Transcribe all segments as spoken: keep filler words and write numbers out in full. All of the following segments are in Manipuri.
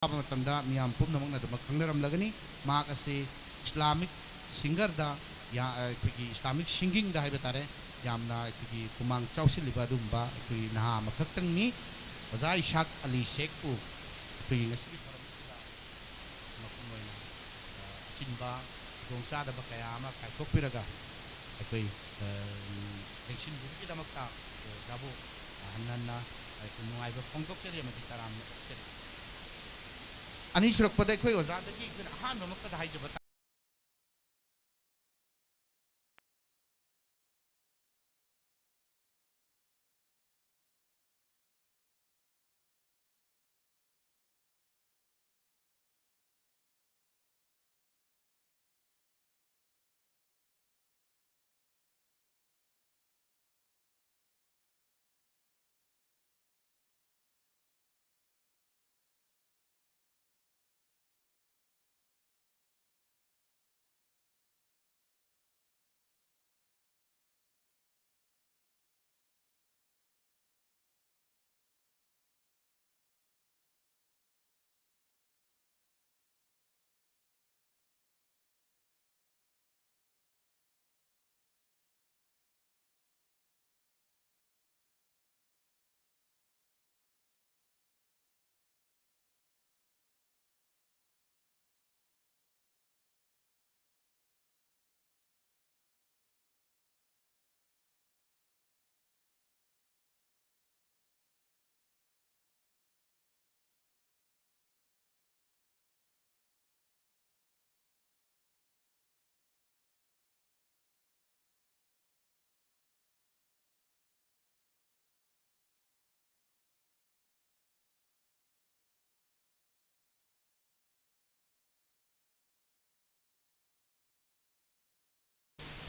ꯇꯥꯕ ꯃꯇꯝꯗ ꯃꯤꯌꯥꯝ ꯄꯨꯝꯅꯃꯛꯅ ꯑꯗꯨꯃꯛ ꯈꯪꯅꯔꯝꯂꯒꯅꯤ꯫ ꯃꯍꯥꯛ ꯑꯁꯤ Islamic singerꯗ, ꯌꯥ-, ꯑꯩꯈꯣꯏꯒꯤ Islamic singingꯗ ꯍꯥꯏꯕ ꯇꯥꯔꯦ, ꯌꯥꯝꯅ ꯑꯩꯈꯣꯏꯒꯤ ꯈꯨꯃꯥꯡ ꯆꯥꯎꯁꯤꯜꯂꯤꯕ ꯑꯗꯨꯒꯨꯝꯕ ꯑꯩꯈꯣꯏ ꯅꯍꯥ ꯑꯃꯈꯛꯇꯪꯅꯤ꯫ ꯑꯣꯖꯥ ꯏꯁꯥꯛ ꯑꯂꯤ ꯁꯦꯈꯄꯨ ꯑꯩꯈꯣꯏꯒꯤ ꯉꯁꯤꯒꯤ ꯊꯧꯔꯝ ꯑꯁꯤꯗ ꯃꯄꯨꯡ ꯑꯣꯏꯅ, ꯑ, ꯑꯆꯤꯟꯕ ꯈꯨꯗꯣꯡꯆꯥꯗꯕ ꯀꯌꯥ ꯑꯃ ꯀꯥꯏꯊꯣꯛꯄꯤꯔꯒ ꯑꯩꯈꯣꯏ, ꯑ, ꯂꯦꯡꯁꯤꯟꯕꯤꯕꯒꯤꯗꯃꯛꯇ ꯑꯣꯖꯥꯕꯨ ꯍꯟꯅ ꯍꯟꯅ ꯑꯩꯈꯣꯏ ꯅꯨꯡꯉꯥꯏꯕ ꯐꯣꯡꯗꯣꯛꯆꯔꯤ ꯑꯃꯗꯤ ꯇꯔꯥꯝꯅ ꯑꯣꯛꯆꯔꯤ꯫ ꯑꯅꯤꯁꯨꯔꯛꯄꯗ ꯑꯩꯈꯣꯏ ꯑꯣꯖꯥꯗꯒꯤ ꯑꯩꯈꯣꯏꯅ ꯑꯍꯥꯟꯕꯃꯛꯇꯗ ꯍꯥꯏꯖꯕ ꯇꯥ-,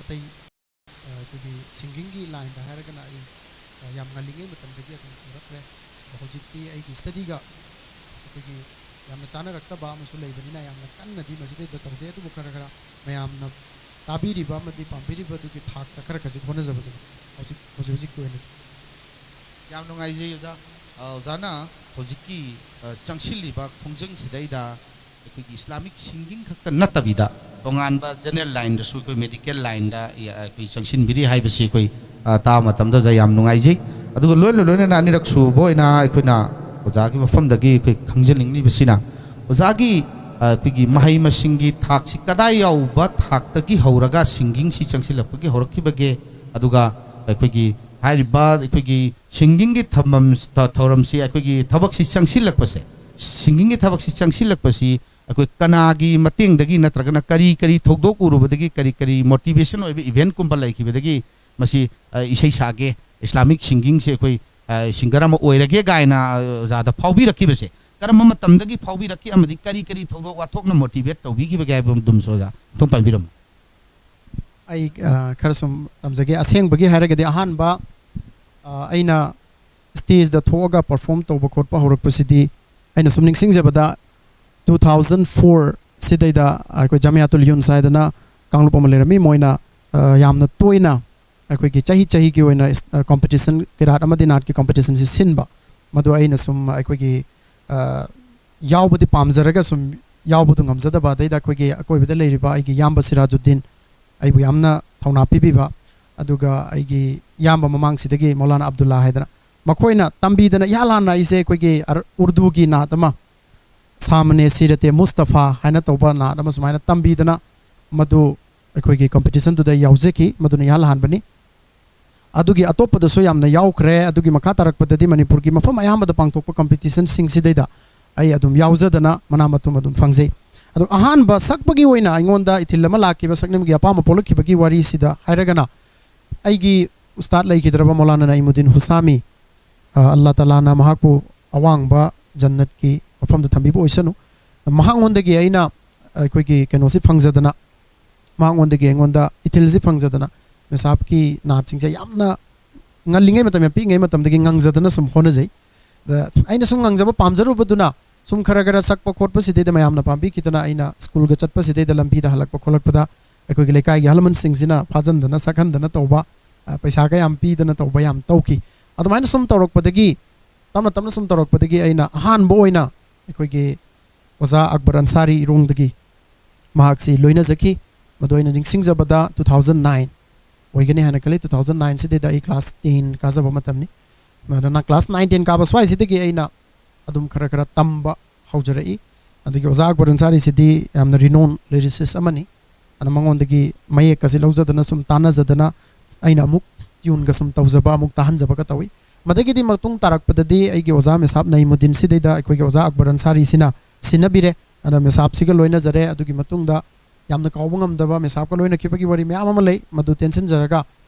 ꯑꯇꯩ, ꯑ, ꯑꯩꯈꯣꯏꯒꯤ singingꯒꯤ lineꯗ ꯍꯥꯏꯔꯒꯅ ꯑꯩ, ꯑ, ꯌꯥꯝ ꯉꯜꯂꯤꯉꯩ ꯃꯇꯝꯗꯒꯤ ꯑꯗꯨꯝ ꯍꯧꯔꯛꯈ꯭ꯔꯦ꯫ ꯑꯗꯣ ꯍꯧꯖꯤꯛꯇꯤ ꯑꯩꯒꯤ studyꯒ ꯑꯩꯈꯣꯏꯒꯤ ꯌꯥꯝꯅ ꯆꯥꯅꯔꯛꯇꯕ ꯑꯃꯁꯨ ꯂꯩꯕꯅꯤꯅ ꯌꯥꯝꯅ ꯀꯟꯅꯗꯤ ꯃꯁꯤꯗꯩꯗ ꯇꯧꯗꯦ, ꯑꯗꯨꯕꯨ ꯈꯔ ꯈꯔ ꯃꯌꯥꯝꯅ ꯇꯥꯕꯤꯔꯤꯕ ꯑꯃꯗꯤ ꯄꯥꯝꯕꯤꯔꯤꯕ ꯑꯗꯨꯒꯤ ꯊꯥꯛꯇ ꯈꯔ ꯈꯖꯤꯛ ꯍꯣꯠꯅꯖꯕꯗꯨꯅꯤ ꯍꯧꯖꯤꯛ, ꯍꯧꯖꯤꯛ ꯍꯧꯖꯤꯛꯀꯤ ꯑꯣꯏꯅꯗꯤ꯫ ꯌꯥꯝ ꯅꯨꯡꯉꯥꯏꯖꯩ ꯑꯣꯖꯥ꯫ ꯑ, ꯑꯣꯖꯥꯅ ꯍꯧꯖꯤꯛꯀꯤ ꯑ, ꯆꯪꯁꯤꯜꯂꯤꯕ ꯈꯣꯡꯖꯪꯁꯤꯗꯩꯗ ꯑꯩꯈꯣꯏꯒꯤ ꯏꯁꯂꯥꯃꯤꯛ ꯁꯤꯡꯒꯤꯡ ꯈꯛꯇ ꯅꯠꯇꯕꯤꯗ ꯇꯣꯉꯥꯟꯕ ꯖꯦꯅꯔꯦꯜ ꯂꯥꯏꯟꯗꯁꯨ ꯑꯩꯈꯣꯏ ꯃꯦꯗꯤꯀꯦꯜ ꯂꯥꯏꯟꯗ ꯑ, ꯑꯩꯈꯣꯏ ꯆꯪꯁꯤꯟꯕꯤꯔꯤ ꯍꯥꯏꯕꯁꯤ ꯑꯩꯈꯣꯏ ꯑ, ꯇꯥꯕ ꯃꯇꯝꯗ ꯌꯥꯝ ꯅꯨꯡꯉꯥꯏꯖꯩ꯫ ꯑꯗꯨꯒ ꯂꯣꯏꯅ ꯂꯣꯏꯅꯅ ꯑꯅꯤꯔꯛ ꯁꯨꯕ ꯑꯣꯏꯅ ꯑꯩꯈꯣꯏꯅ ꯑꯣꯖꯥꯒꯤ ꯃꯐꯝꯗꯒꯤ ꯑꯩꯈꯣꯏ ꯈꯪꯖꯅꯤꯡꯂꯤꯕꯁꯤꯅ ꯑꯣꯖꯥꯒꯤ ꯑ, ꯑꯩꯈꯣꯏꯒꯤ ꯃꯍꯩ ꯃꯁꯤꯡꯒꯤ ꯊꯥꯛꯁꯤ ꯀꯗꯥꯏ ꯌꯥꯎꯕ ꯊꯥꯛꯇꯒꯤ ꯍꯧꯔꯒ ꯁꯤꯡꯒꯤꯡꯁꯤ ꯆꯪꯁꯤꯜꯂꯛꯄꯒꯤ ꯍꯧꯔꯛꯈꯤꯕꯒꯦ? ꯑꯗꯨꯒ ꯑꯩꯈꯣꯏꯒꯤ ꯍꯥꯏꯔꯤꯕ ꯑꯩꯈꯣꯏꯒꯤ ꯁꯤꯡꯒꯤꯡꯒꯤ ꯊꯝꯐꯝ ꯊ- ꯊꯧꯔꯝꯁꯤ ꯑꯩꯈꯣꯏꯒꯤ ꯊꯕꯛꯁꯤ ꯆꯪꯁꯤꯜꯂꯛꯄꯁꯦ ꯁꯤꯡꯒꯤꯡꯒꯤ ꯊꯕꯛꯁꯤ ꯆꯪꯁꯤꯜꯂꯛꯄꯁꯤ ꯑꯩꯈꯣꯏ ꯀꯅꯥꯒꯤ ꯃꯇꯦꯡꯗꯒꯤ ꯅꯠꯇ꯭ꯔꯒꯅ ꯀꯔꯤ ꯀꯔꯤ ꯊꯧꯗꯣꯛ ꯎꯔꯨꯕꯗꯒꯤ ꯀꯔꯤ ꯀꯔꯤ ꯃꯣꯇꯤꯚꯦꯁꯟ ꯑꯣꯏꯕ ꯏꯚꯦꯟꯠꯀꯨꯝꯕ ꯂꯩꯈꯤꯕꯗꯒꯤ ꯃꯁꯤ ꯑ, ꯏꯁꯩ ꯁꯥꯒꯦ, ꯏꯁꯂꯥꯃꯤꯛ ꯁꯤꯡꯒꯤꯡꯁꯦ ꯑꯩꯈꯣꯏ ꯑ, ꯁꯤꯡꯒꯔ ꯑꯃ ꯑꯣꯏꯔꯒꯦ ꯀꯥꯏꯅ ꯑ, ꯑꯣꯖꯥꯗ ꯐꯥꯎꯕꯤꯔꯛꯈꯤꯕꯁꯦ ꯀꯔꯝꯕ ꯃꯇꯝꯗꯒꯤ ꯐꯥꯎꯕꯤꯔꯛꯈꯤ ꯑꯃꯗꯤ ꯀꯔꯤ ꯀꯔꯤ ꯊꯧꯗꯣꯛ ꯋꯥꯊꯣꯛꯅ ꯃꯣꯇꯤꯚꯦꯠ ꯇꯧꯕꯤꯈꯤꯕꯒꯦ ꯍꯥꯏꯕꯗꯨꯝꯁꯨ ꯑꯣꯖꯥ ꯑꯝꯇꯪ ꯄꯟꯕꯤꯔꯝꯃꯨ꯫ ꯑꯩ ꯑ, ꯈꯔ ꯁꯨꯝ ꯇꯝꯖꯒꯦ꯫ ꯑꯁꯦꯡꯕꯒꯤ ꯍꯥꯏꯔꯒꯗꯤ ꯑꯍꯥꯟꯕ ꯑ, ꯑꯩꯅ ꯁ꯭ꯇꯦꯖꯇ ꯊꯣꯛꯑꯒ ꯄꯔꯐꯣꯔꯝ ꯇꯧꯕ ꯈꯣꯠꯄ ꯍꯧꯔꯛꯄꯁꯤꯗꯤ ꯑꯩꯅ ꯁꯨꯝ ꯅꯤꯡꯁꯤꯡꯖꯕꯗ two thousand four ꯁꯤꯗꯩꯗ ꯑꯩꯈꯣꯏ ꯖꯥꯃꯤꯌꯥꯇꯨꯜ ꯌꯨꯟꯁ ꯍꯥꯏꯗꯅ ꯀꯥꯡꯂꯨꯞ ꯑꯃ ꯂꯩꯔꯝꯃꯤ꯫ ꯃꯣꯏꯅ ꯑ, ꯌꯥꯝꯅ ꯇꯣꯏꯅ ꯑꯩꯈꯣꯏꯒꯤ ꯆꯍꯤ ꯆꯍꯤꯒꯤ ꯑꯣꯏꯅ ꯀꯣꯝꯄꯤꯇꯤꯁꯟ ꯀꯤꯔꯥꯠ ꯑꯃꯗꯤ ꯅꯥꯠꯀꯤ ꯀꯣꯝꯄꯤꯇꯤꯁꯟꯁꯤ ꯁꯤꯟꯕ꯫ ꯃꯗꯨ ꯑꯩꯅ ꯁꯨꯝ ꯑꯩꯈꯣꯏꯒꯤ ꯑ, ꯌꯥꯎꯕꯗꯤ ꯄꯥꯝꯖꯔꯒ ꯁꯨꯝ ꯌꯥꯎꯕꯗꯨ ꯉꯝꯖꯗꯕ, ꯑꯗꯩꯗ ꯑꯩꯈꯣꯏꯒꯤ ꯑꯀꯣꯏꯕꯗ ꯂꯩꯔꯤꯕ ꯑꯩꯒꯤ ꯏꯌꯥꯝꯕ ꯁꯤꯔꯥꯖꯨꯗꯤꯟ ꯑꯩꯕꯨ ꯌꯥꯝꯅ ꯊꯧꯅꯥ ꯄꯤꯕꯤꯕ, ꯑꯗꯨꯒ ꯑꯩꯒꯤ ꯏꯌꯥꯝꯕ ꯃꯃꯥꯡꯁꯤꯗꯒꯤ ꯃꯧꯂꯥꯅꯥ ꯑꯕꯗꯨꯜꯂꯥ ꯍꯥꯏꯗꯅ ꯃꯈꯣꯏꯅ ꯇꯝꯕꯤꯗꯅ ꯏꯍꯥꯟ ꯍꯥꯟꯅ ꯑꯩꯁꯦ ꯑꯩꯈꯣꯏꯒꯤ ꯑꯔ- ꯎꯔꯗꯨꯒꯤ ꯅꯥꯠ ꯑꯃ ꯁꯥꯃꯅꯦ ꯁꯤꯔꯇꯦ ꯃꯨꯁꯇꯐꯥ ꯍꯥꯏꯅ ꯇꯧꯕ ꯅꯥꯠ ꯑꯃ ꯁꯨꯃꯥꯏꯅ ꯇꯝꯕꯤꯗꯅ ꯃꯗꯨ ꯑꯩꯈꯣꯏꯒꯤ ꯀꯣꯝꯄꯤꯇꯤꯁꯟꯗꯨꯗ ꯑꯩ ꯌꯥꯎꯖꯈꯤ꯫ ꯃꯗꯨꯅ ꯏꯍꯥꯟ ꯍꯥꯟꯕꯅꯤ꯫ ꯑꯗꯨꯒꯤ ꯑꯇꯣꯞꯄꯗꯁꯨ ꯌꯥꯝꯅ ꯌꯥꯎꯈ꯭ꯔꯦ꯫ ꯑꯗꯨꯒꯤ ꯃꯈꯥ ꯇꯥꯔꯛꯄꯗꯗꯤ ꯃꯅꯤꯄꯨꯔꯒꯤ ꯃꯐꯝ ꯑꯌꯥꯝꯕꯗ ꯄꯥꯡꯊꯣꯛꯄ ꯀꯝꯄꯤꯇꯤꯁꯟꯁꯤꯡꯁꯤꯗꯩꯗ ꯑꯩ ꯑꯗꯨꯝ ꯌꯥꯎꯖꯗꯅ ꯃꯅꯥ ꯃꯊꯨꯝ ꯑꯗꯨꯝ ꯐꯪꯖꯩ꯫ ꯑꯗꯣ ꯑꯍꯥꯟꯕ ꯁꯛꯄꯒꯤ ꯑꯣꯏꯅ ꯑꯩꯉꯣꯟꯗ ꯏꯊꯤꯜ ꯑꯃ ꯂꯥꯛꯈꯤꯕ, ꯁꯛꯅꯤꯡꯕꯒꯤ ꯑꯄꯥꯝꯕ ꯄꯣꯛꯂꯛꯈꯤꯕꯒꯤ ꯋꯥꯔꯤꯁꯤꯗ ꯍꯥꯏꯔꯒꯅ, ꯑꯩꯒꯤ ꯎꯁꯇꯥꯗ ꯂꯩꯈꯤꯗ꯭ꯔꯕ ꯃꯧꯂꯥꯅꯥ ꯅꯏꯃꯨꯗꯤꯟ ꯍꯨꯁꯥꯃꯤ, ꯑ, ꯑꯜꯂꯥ ꯇꯥꯂꯥꯅ ꯃꯍꯥꯛꯄꯨ ꯑꯋꯥꯡꯕ ꯖꯟꯅꯠꯀꯤ ꯃꯐꯝꯗ ꯊꯝꯕꯤꯕ ꯑꯣꯏꯁꯅꯨ, ꯃꯍꯥꯛꯉꯣꯟꯗꯒꯤ ꯑꯩꯅ ꯑꯩꯈꯣꯏꯒꯤ ꯀꯩꯅꯣꯁꯤ ꯐꯪꯖꯗꯅ, ꯃꯍꯥꯛꯉꯣꯟꯗꯒꯤ ꯑꯩꯉꯣꯟꯗ ꯏꯊꯤꯜꯁꯤ ꯐꯪꯖꯗꯅ ꯃꯤꯁꯥꯞꯀꯤ ꯅꯥꯠꯁꯤꯡꯁꯦ ꯌꯥꯝꯅ ꯉꯜꯂꯤꯉꯩ ꯃꯇꯝ, ꯌꯥꯝ ꯄꯤꯛꯏꯉꯩ ꯃꯇꯝꯗꯒꯤ ꯉꯪꯖꯗꯅ ꯁꯨꯝ ꯍꯣꯠꯅꯖꯩ꯫ ꯑꯗ ꯑꯩꯅ ꯁꯨꯝ ꯉꯪꯖꯕ ꯄꯥꯝꯖꯔꯨꯕꯗꯨꯅ ꯁꯨꯝ ꯈꯔ ꯈꯔ ꯁꯛꯄ ꯈꯣꯠꯄꯁꯤꯗꯩꯗ ꯃꯌꯥꯝꯅ ꯄꯥꯝꯕꯤꯈꯤꯗꯅ ꯑꯩꯅ ꯁ꯭ꯀꯨꯜꯒ ꯆꯠꯄꯁꯤꯗꯩꯗ ꯂꯝꯕꯤꯗ ꯍꯜꯂꯛꯄ ꯈꯣꯠꯂꯛꯄꯗ ꯑꯩꯈꯣꯏꯒꯤ ꯂꯩꯀꯥꯏꯒꯤ ꯑꯍꯜ ꯂꯃꯟꯁꯤꯡꯁꯤꯅ ꯐꯥꯖꯟꯗꯅ ꯁꯛꯍꯟꯗꯅ ꯇꯧꯕ, ꯑ, ꯄꯩꯁꯥꯒ ꯌꯥꯝ ꯄꯤꯗꯅ ꯇꯧꯕ ꯌꯥꯝ ꯇꯧꯈꯤ꯫ ꯑꯗꯨꯃꯥꯏꯅ ꯁꯨꯝ ꯇꯧꯔꯛꯄꯗꯒꯤ ꯇꯞꯅ ꯇꯞꯅ ꯁꯨꯝ ꯇꯧꯔꯛꯄꯗꯒꯤ ꯑꯩꯅ ꯑꯍꯥꯟꯕ ꯑꯣꯏꯅ ꯑꯩꯈꯣꯏꯒꯤ ꯑꯣꯖꯥ ꯑꯛꯕꯔ ꯑꯟꯁꯥꯔꯤ ꯏꯔꯣꯡꯗꯒꯤ ꯃꯍꯥꯛꯁꯤ ꯂꯣꯏꯅꯖꯈꯤ꯫ ꯃꯗꯨ ꯑꯩꯅ ꯅꯤꯡꯁꯤꯡꯖꯕꯗ two thousand nine ꯑꯣꯏꯒꯅꯤ ꯍꯥꯏꯅ ꯈꯜꯂꯤ꯫ Two thousand nine ꯁꯤꯗꯩꯗ ꯑꯩ class ten ꯀꯥꯖꯕ ꯃꯇꯝꯅꯤ꯫ ꯃꯗꯨꯅ class nine ten ꯀꯥꯕ ꯁ꯭ꯋꯥꯏꯁꯤꯗꯒꯤ ꯑꯩꯅ ꯑꯗꯨꯝ ꯈꯔ ꯈꯔ ꯇꯝꯕ ꯍꯧꯖꯔꯛꯏ꯫ ꯑꯗꯒꯤ ꯑꯣꯖꯥ ꯑꯛꯕꯔ ꯑꯟꯁꯥꯔꯤꯁꯤꯗꯤ ꯌꯥꯝꯅ renowned lyricist ꯑꯃꯅꯤ꯫ ꯑꯗꯨꯅ ꯃꯉꯣꯟꯗꯒꯤ ꯃꯌꯦꯛꯀꯁꯤ ꯂꯧꯖꯗꯅ ꯁꯨꯝ ꯇꯥꯟꯅꯖꯗꯅ ꯑꯩꯅ ꯑꯃꯨꯛ tuneꯒ ꯁꯨꯝ ꯇꯧꯖꯕ, ꯑꯃꯨꯛ ꯇꯥꯍꯟꯖꯕꯒ ꯇꯧꯏ꯫ ꯃꯗꯒꯤꯗꯤ ꯃꯇꯨꯡ ꯇꯥꯔꯛꯄꯗꯗꯤ ꯑꯩꯒꯤ ꯑꯣꯖꯥ ꯃꯦꯁꯥꯞ ꯅꯏꯃꯨꯗꯤꯟꯁꯤꯗꯩꯗ ꯑꯩꯈꯣꯏꯒꯤ ꯑꯣꯖꯥ ꯑꯛꯕꯔ ꯑꯟꯁꯥꯔꯤꯁꯤꯅ ꯁꯤꯟꯅꯕꯤꯔꯦ꯫ ꯑꯗ ꯃꯦꯁꯥꯞꯁꯤꯒ ꯂꯣꯏꯅꯖꯔꯦ꯫ ꯑꯗꯨꯒꯤ ꯃꯇꯨꯡꯗ ꯌꯥꯝꯅ ꯀꯥꯎꯕ ꯉꯝꯗꯕ ꯃꯦꯁꯥꯞꯀ ꯂꯣꯏꯅꯈꯤꯕꯒꯤ ꯋꯥꯔꯤ ꯃꯌꯥꯝ ꯑꯃ ꯂꯩ, ꯃꯗꯨ ꯇꯦꯟꯁꯤꯟꯖꯔꯒ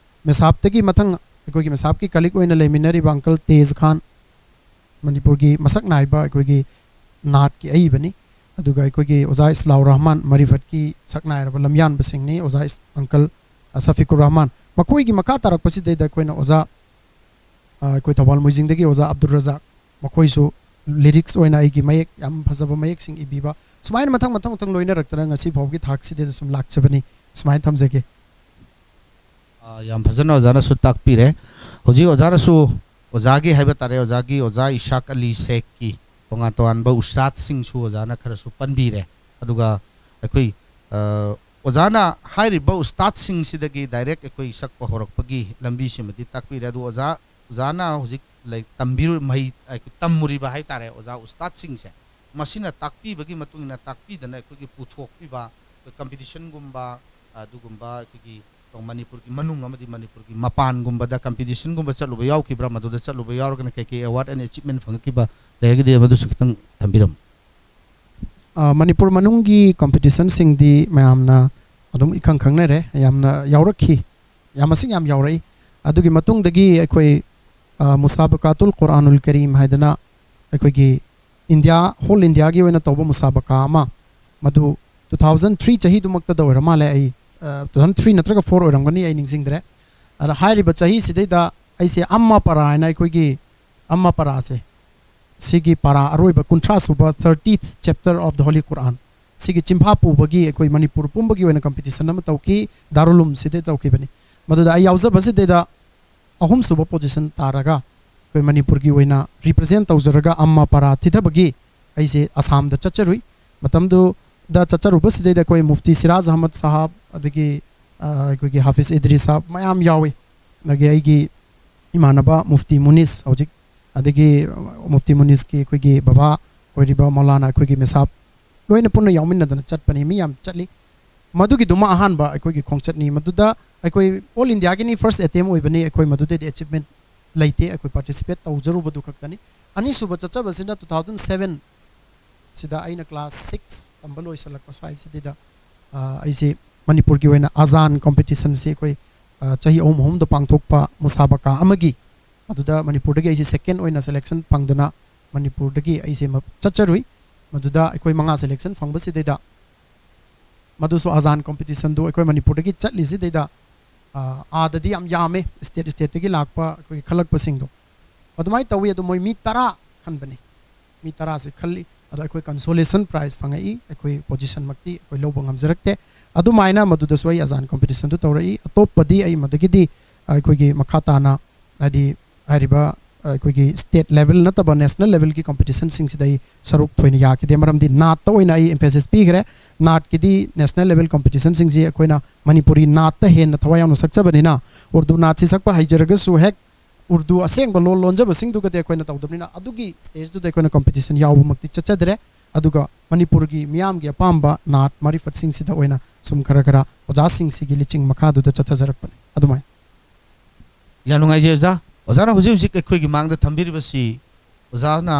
ꯃꯦꯁꯥꯞꯇꯒꯤ ꯃꯊꯪ ꯑꯩꯈꯣꯏꯒꯤ ꯃꯦꯁꯥꯞꯀꯤ colleague ꯑꯣꯏꯅ ꯂꯩꯃꯤꯟꯅꯔꯤꯕ uncle ꯇꯦꯖ ꯈꯥꯟ, ꯃꯅꯤꯄꯨꯔꯒꯤ ꯃꯁꯛ ꯅꯥꯏꯕ ꯑꯩꯈꯣꯏꯒꯤ ꯅꯥꯠꯀꯤ ꯑꯏꯕꯅꯤ꯫ ꯑꯗꯨꯒ ꯑꯩꯈꯣꯏꯒꯤ ꯑꯣꯖꯥ ꯏꯁꯂꯥꯎ ꯔꯍꯃꯥꯟ, ꯃꯔꯤꯐꯠꯀꯤ ꯁꯛ ꯅꯥꯏꯔꯕ ꯂꯝꯌꯥꯟꯕꯁꯤꯡꯅꯤ꯫ ꯑꯣꯖꯥ ꯏꯁ-, uncle, ꯑ, ꯁꯐꯤꯀꯨꯔ ꯔꯍꯃꯥꯟ꯫ ꯃꯈꯣꯏꯒꯤ ꯃꯈꯥ ꯇꯥꯔꯛꯄꯁꯤꯗꯩꯗ ꯑꯩꯈꯣꯏꯅ ꯑꯣꯖꯥ, ꯑ, ꯑꯩꯈꯣꯏ ꯊꯧꯕꯥꯜ ꯃꯣꯏꯖꯤꯡꯗꯒꯤ ꯑꯣꯖꯥ ꯑꯕꯗꯨꯜ ꯔꯖꯥꯛ, ꯃꯈꯣꯏꯁꯨ lyrics ꯑꯣꯏꯅ ꯑꯩꯒꯤ ꯃꯌꯦꯛ, ꯌꯥꯝ ꯐꯖꯕ ꯃꯌꯦꯛꯁꯤꯡ ꯏꯕꯤꯕ, ꯁꯨꯃꯥꯏꯅ ꯃꯊꯪ ꯃꯊꯪ ꯃꯊꯪ ꯂꯣꯏꯅꯔꯛꯇꯅ ꯉꯁꯤ ꯐꯥꯎꯒꯤ ꯊꯥꯛꯁꯤꯗꯩꯗ ꯁꯨꯝ ꯂꯥꯛꯆꯕꯅꯤ꯫ ꯁꯨꯃꯥꯏꯅ ꯊꯝꯖꯒꯦ꯫ ꯑꯥ, ꯌꯥꯝ ꯐꯖꯅ ꯑꯣꯖꯥꯅꯁꯨ ꯇꯥꯛꯄꯤꯔꯦ꯫ ꯍꯧꯖꯤꯛ ꯑꯣꯖꯥꯅꯁꯨ ꯑꯣꯖꯥꯒꯤ ꯍꯥꯏꯕ ꯇꯥꯔꯦ, ꯑꯣꯖꯥꯒꯤ ꯑꯣꯖꯥ ꯏꯁꯥꯛ ꯑꯂꯤ ꯁꯦꯈꯀꯤ ꯇꯣꯉꯥꯟ ꯇꯣꯉꯥꯟꯕ ꯎꯁꯇꯥꯗꯁꯤꯡꯁꯨ ꯑꯣꯖꯥꯅ ꯈꯔꯁꯨ ꯄꯟꯕꯤꯔꯦ꯫ ꯑꯗꯨꯒ ꯑꯩꯈꯣꯏ, ꯑ, ꯑꯣꯖꯥꯅ ꯍꯥꯏꯔꯤꯕ ꯎꯁꯇꯥꯗꯁꯤꯡꯁꯤꯗꯒꯤ direct ꯑꯩꯈꯣꯏ ꯁꯛꯄ ꯍꯧꯔꯛꯄꯒꯤ ꯂꯝꯕꯤꯁꯤꯃꯗꯤ ꯇꯥꯛꯄꯤꯔꯦ꯫ ꯑꯗꯨ ꯑꯣꯖꯥ, ꯑꯣꯖꯥꯅ ꯍꯧꯖꯤꯛ ꯂꯥꯏꯔꯤꯛ ꯇꯝꯕꯤꯔꯨ-, ꯃꯍꯩ, ꯑ, ꯇꯝꯃꯨꯔꯤꯕ ꯍꯥꯏ ꯇꯥꯔꯦ, ꯑꯣꯖꯥ ꯎꯁꯇꯥꯗꯁꯤꯡꯁꯦ, ꯃꯁꯤꯅ ꯇꯥꯛꯄꯤꯕꯒꯤ ꯃꯇꯨꯡ ꯏꯟꯅ ꯇꯥꯛꯄꯤꯗꯅ ꯑꯩꯈꯣꯏꯒꯤ ꯄꯨꯊꯣꯛꯄꯤꯕ, ꯑꯩꯈꯣꯏ competitionꯒꯨꯝꯕ, ꯑꯗꯨꯒꯨꯝꯕ ꯑꯩꯈꯣꯏꯒꯤ ꯃꯅꯤꯄꯨꯔꯒꯤ ꯃꯅꯨꯡ ꯑꯃꯗꯤ ꯃꯅꯤꯄꯨꯔꯒꯤ ꯃꯄꯥꯟꯒꯨꯝꯕꯗ competitionꯒꯨꯝꯕ ꯆꯠꯂꯨꯕ ꯌꯥꯎꯈꯤꯕ꯭ꯔꯥ? ꯃꯗꯨꯗ ꯆꯠꯂꯨꯕ ꯌꯥꯎꯔꯒꯅ ꯀꯩꯀꯩ award and achievement ꯐꯪꯉꯛꯈꯤꯕ ꯂꯩꯔꯒꯗꯤ ꯃꯗꯨꯁꯨ ꯈꯤꯇꯪ ꯊꯝꯕꯤꯔꯝꯃꯨ꯫ ꯑ, ꯃꯅꯤꯄꯨꯔ ꯃꯅꯨꯡꯒꯤ competitionꯁꯤꯡꯗꯤ ꯃꯌꯥꯝꯅ ꯑꯗꯨꯝ ꯏꯈꯪ ꯈꯪꯅꯔꯦ, ꯌꯥꯝꯅ ꯌꯥꯎꯔꯛꯈꯤ, ꯌꯥꯝ, ꯃꯁꯤꯡ ꯌꯥꯝ ꯌꯥꯎꯔꯛꯏ꯫ ꯑꯗꯨꯒꯤ ꯃꯇꯨꯡꯗꯒꯤ ꯑꯩꯈꯣꯏ, ꯑ, ꯃꯨꯁꯥꯕꯀꯥꯇꯨꯜ ꯀꯨꯔꯥꯅꯨꯜ ꯀꯔꯤꯝ ꯍꯥꯏꯗꯅ ꯑꯩꯈꯣꯏꯒꯤ ꯏꯟꯗꯤꯌꯥ, whole Indiaꯒꯤ ꯑꯣꯏꯅ ꯇꯧꯕ ꯃꯨꯁꯥꯕꯀꯥ ꯑꯃ, ꯃꯗꯨ two thousand three ꯆꯍꯤꯗꯨꯃꯛꯇꯗ ꯑꯣꯏꯔ ꯃꯥꯜꯂꯦ, ꯑꯩ, ꯑ, two thousand three ꯅꯠꯇ꯭ꯔꯒ four ꯑꯣꯏꯔꯝꯒꯅꯤ, ꯑꯩ ꯅꯤꯡꯁꯤꯡꯗ꯭ꯔꯦ꯫ ꯑꯗ ꯍꯥꯏꯔꯤꯕ ꯆꯍꯤꯁꯤꯗꯩꯗ ꯑꯩꯁꯦ ꯑꯝꯃ ꯄꯔꯥ ꯍꯥꯏꯅ ꯑꯩꯈꯣꯏꯒꯤ ꯑꯝꯃ ꯄꯔꯥꯁꯦ, ꯁꯤꯒꯤ ꯄꯔꯥ ꯑꯔꯣꯏꯕ ꯀꯨꯟꯊ꯭ꯔꯥ ꯁꯨꯕ, thirtieth chapter of the Holy Quran, ꯁꯤꯒꯤ ꯆꯤꯟꯐꯥ ꯄꯨꯕꯒꯤ ꯑꯩꯈꯣꯏ ꯃꯅꯤꯄꯨꯔ ꯄꯨꯝꯕꯒꯤ ꯑꯣꯏꯅ competition ꯑꯃ ꯇꯧꯈꯤ, ꯗꯥꯔꯨꯂꯨꯝꯁꯤꯗ ꯇꯧꯈꯤꯕꯅꯤ꯫ ꯃꯗꯨꯗ ꯑꯩ ꯌꯥꯎꯖꯕꯁꯤꯗꯩꯗ ꯑꯍꯨꯝꯁꯨꯕ position ꯇꯥꯔꯒ ꯑꯩꯈꯣꯏ ꯃꯅꯤꯄꯨꯔꯒꯤ ꯑꯣꯏꯅ ꯔꯤꯄ꯭ꯔꯖꯦꯟ ꯇꯧꯖꯔꯒ ꯑꯝꯃ ꯄꯔꯥ ꯊꯤꯊꯕꯒꯤ ꯑꯩꯁꯦ ꯑꯁꯥꯝꯗ ꯆꯠꯆꯔꯨꯏ꯫ ꯃꯇꯝꯗꯨꯗ ꯆꯠꯆꯔꯨꯕꯁꯤꯗꯩꯗ ꯑꯩꯈꯣꯏ ꯃꯨꯐꯇꯤ ꯁꯤꯔꯥꯖ ꯑꯍꯃꯗ ꯁꯥꯍꯥꯕ, ꯑꯗꯒꯤ ꯑ, ꯑꯩꯈꯣꯏꯒꯤ ꯍꯥꯐꯤꯖ ꯏꯗ꯭ꯔꯤꯁ ꯁꯥꯍꯥꯕ ꯃꯌꯥꯝ ꯌꯥꯎꯏ꯫ ꯑꯗꯒꯤ ꯑꯩꯒꯤ ꯏꯃꯥꯟꯅꯕ ꯃꯨꯐꯇꯤ ꯃꯨꯅꯤꯁ ꯍꯧꯖꯤꯛ, ꯑꯗꯒꯤ ꯃꯨꯐꯇꯤ ꯃꯨꯅꯤꯁꯀꯤ ꯑꯩꯈꯣꯏꯒꯤ ꯕꯕꯥ ꯑꯣꯏꯔꯤꯕ ꯃꯧꯂꯥꯅꯥ ꯑꯩꯈꯣꯏꯒꯤ ꯃꯦꯁꯥꯞ, ꯂꯣꯏꯅ ꯄꯨꯟꯅ ꯌꯥꯎꯃꯤꯟꯅꯗꯅ ꯆꯠꯄꯅꯤ꯫ ꯃꯤ ꯌꯥꯝ ꯆꯠꯂꯤ꯫ ꯃꯗꯨꯒꯤꯗꯨꯃ ꯑꯍꯥꯟꯕ ꯑꯩꯈꯣꯏꯒꯤ ꯈꯣꯡꯆꯠꯅꯤ꯫ ꯃꯗꯨꯗ ꯑꯩꯈꯣꯏ ꯑꯣꯜ ꯏꯟꯗꯤꯌꯥꯒꯤꯅꯤ, ꯐꯥꯔꯁ ꯑꯦꯇꯦꯝ ꯑꯣꯏꯕꯅꯤ꯫ ꯑꯩꯈꯣꯏ ꯃꯗꯨꯗꯩꯗꯤ ꯑꯦꯆꯤꯞꯃꯦꯟ ꯂꯩꯇꯦ꯫ ꯑꯩꯈꯣꯏ ꯄꯥꯔꯇꯤꯁꯤꯄꯦꯠ ꯇꯧꯖꯔꯨꯕꯗꯨ ꯈꯛꯇꯅꯤ꯫ ꯑꯅꯤꯁꯨꯕ ꯆꯠꯆꯕꯁꯤꯅ two thousand seven ꯁꯤꯗ ꯑꯩꯅ ꯀ꯭ꯂꯥꯁ ꯁꯤꯛꯁ ꯇꯝꯕ ꯂꯣꯏꯁꯤꯜꯂꯛꯄ ꯁ꯭ꯋꯥꯏꯁꯤꯗꯩꯗ, ꯑ, ꯑꯩꯁꯦ ꯃꯅꯤꯄꯨꯔꯒꯤ ꯑꯣꯏꯅ ꯑꯖꯥꯟ ꯀꯣꯝꯄꯤꯇꯤꯁꯟꯁꯤ ꯑꯩꯈꯣꯏ, ꯑ, ꯆꯍꯤ ꯑꯍꯨꯝ ꯑꯍꯨꯝꯗ ꯄꯥꯡꯊꯣꯛꯄ ꯃꯨꯁꯥꯕꯀꯥ ꯑꯃꯒꯤ, ꯃꯗꯨꯗ ꯃꯅꯤꯄꯨꯔꯗꯒꯤ ꯑꯩꯁꯦ ꯁꯦꯀꯦꯟ ꯑꯣꯏꯅ ꯁꯦꯂꯦꯛꯁꯟ ꯐꯪꯗꯨꯅ ꯃꯅꯤꯄꯨꯔꯗꯒꯤ ꯑꯩꯁꯦ ꯃ-, ꯆꯠꯆꯔꯨꯏ꯫ ꯃꯗꯨꯗ ꯑꯩꯈꯣꯏ ꯃꯉꯥ ꯁꯦꯂꯦꯛꯁꯟ ꯐꯪꯕꯁꯤꯗꯩꯗ, ꯃꯗꯨꯁꯨ ꯑꯖꯥꯟ ꯀꯣꯝꯄꯤꯇꯤꯁꯟꯗꯨ ꯑꯩꯈꯣꯏ ꯃꯅꯤꯄꯨꯔꯗꯒꯤ ꯆꯠꯂꯤꯁꯤꯗꯩꯗ, ꯑ, ꯑꯥꯗꯗꯤ ꯌꯥꯝ ꯌꯥꯝꯃꯦ, ꯁ꯭ꯇꯦꯠ ꯁ꯭ꯇꯦꯠꯇꯒꯤ ꯂꯥꯛꯄ ꯑꯩꯈꯣꯏꯒꯤ ꯈꯜꯂꯛꯄꯁꯤꯡꯗꯣ꯫ ꯑꯗꯨꯃꯥꯏꯅ ꯇꯧꯋꯤ꯫ ꯑꯗꯨ ꯃꯣꯏ ꯃꯤ ꯇꯔꯥ ꯈꯟꯕꯅꯤ꯫ ꯃꯤ ꯇꯔꯥꯁꯦ ꯈꯜꯂꯤ꯫ ꯑꯗꯣ ꯑꯩꯈꯣꯏ ꯀꯟꯁꯣꯂꯦꯁꯟ ꯄ꯭ꯔꯥꯏꯖ ꯐꯪꯉꯛꯏ꯫ ꯑꯩꯈꯣꯏ ꯄꯣꯖꯤꯁꯟꯃꯛꯇꯤ ꯑꯩꯈꯣꯏ ꯂꯧꯕ ꯉꯝꯖꯔꯛꯇꯦ꯫ ꯑꯗꯨꯃꯥꯏꯅ ꯃꯗꯨꯗꯁꯨ ꯑꯩ ꯑꯖꯥꯟ ꯀꯣꯝꯄꯤꯇꯤꯁꯟꯗꯨ ꯇꯧꯔꯛꯏ꯫ ꯑꯇꯣꯞꯄꯗꯤ ꯑꯩ ꯃꯗꯒꯤꯗꯤ ꯑꯩꯈꯣꯏꯒꯤ ꯃꯈꯥ ꯇꯥꯅ, ꯍꯥꯏꯗꯤ, ꯍꯥꯏꯔꯤꯕ ꯑꯩꯈꯣꯏꯒꯤ ꯁ꯭ꯇꯦꯠ ꯂꯦꯚꯦꯜ ꯅꯠꯇꯕ ꯅꯦꯁꯅꯦꯜ ꯂꯦꯚꯦꯜꯒꯤ ꯀꯣꯝꯄꯤꯇꯤꯁꯟꯁꯤꯡꯁꯤꯗ ꯑꯩ ꯁꯔꯨꯛ ꯊꯣꯏꯅ ꯌꯥꯈꯤꯗꯦ꯫ ꯃꯔꯝꯗꯤ ꯅꯥꯠꯇ ꯑꯣꯏꯅ ꯑꯩ ꯑꯦꯝꯐꯦꯁꯤꯁ ꯄꯤꯈ꯭ꯔꯦ꯫ ꯅꯥꯠꯀꯤꯗꯤ ꯅꯦꯁꯅꯦꯜ ꯂꯦꯚꯦꯜ ꯀꯣꯝꯄꯤꯇꯤꯁꯟꯁꯤꯡꯁꯤ ꯑꯩꯈꯣꯏꯅ ꯃꯅꯤꯄꯨꯔꯤ ꯅꯥꯠꯇ ꯍꯦꯟꯅ ꯊꯋꯥꯏ ꯌꯥꯎꯅ ꯁꯛꯆꯕꯅꯤꯅ, ꯎꯔꯗꯨ ꯅꯥꯠꯁꯤ ꯁꯛꯄ ꯍꯩꯖꯔꯒꯁꯨ ꯍꯦꯛ ꯎꯔꯗꯨ ꯑꯁꯦꯡꯕ ꯂꯣꯟ ꯂꯣꯟꯖꯕꯁꯤꯡꯗꯨꯒꯗꯤ ꯑꯩꯈꯣꯏꯅ ꯇꯧꯗꯕꯅꯤꯅ, ꯑꯗꯨꯒꯤ ꯁ꯭ꯇꯦꯖꯇꯨꯗ ꯑꯩꯈꯣꯏꯅ ꯀꯣꯝꯄꯤꯇꯤꯁꯟ ꯌꯥꯎꯕꯃꯛꯇꯤ ꯆꯠꯆꯗ꯭ꯔꯦ꯫ ꯑꯗꯨꯒ ꯃꯅꯤꯄꯨꯔꯒꯤ ꯃꯤꯌꯥꯝꯒꯤ ꯑꯄꯥꯝꯕ ꯅꯥꯠ ꯃꯥꯔꯤꯐꯠꯁꯤꯡꯁꯤꯗ ꯑꯣꯏꯅ ꯁꯨꯝ ꯈꯔ ꯈꯔ ꯑꯣꯖꯥꯁꯤꯡꯁꯤꯒꯤ ꯂꯤꯆꯤꯡ ꯃꯈꯥꯗꯨꯗ ꯆꯠꯊꯖꯔꯛꯄꯅꯤ꯫ ꯑꯗꯨꯃꯥꯏꯅ꯫ ꯌꯥꯝ ꯅꯨꯡꯉꯥꯏꯖꯩ ꯑꯣꯖꯥ꯫ ꯑꯣꯖꯥꯅ ꯍꯧꯖꯤꯛ ꯍꯧꯖꯤꯛ ꯑꯩꯈꯣꯏꯒꯤ ꯃꯥꯡꯗ ꯊꯝꯕꯤꯔꯤꯕꯁꯤ ꯑꯣꯖꯥꯅ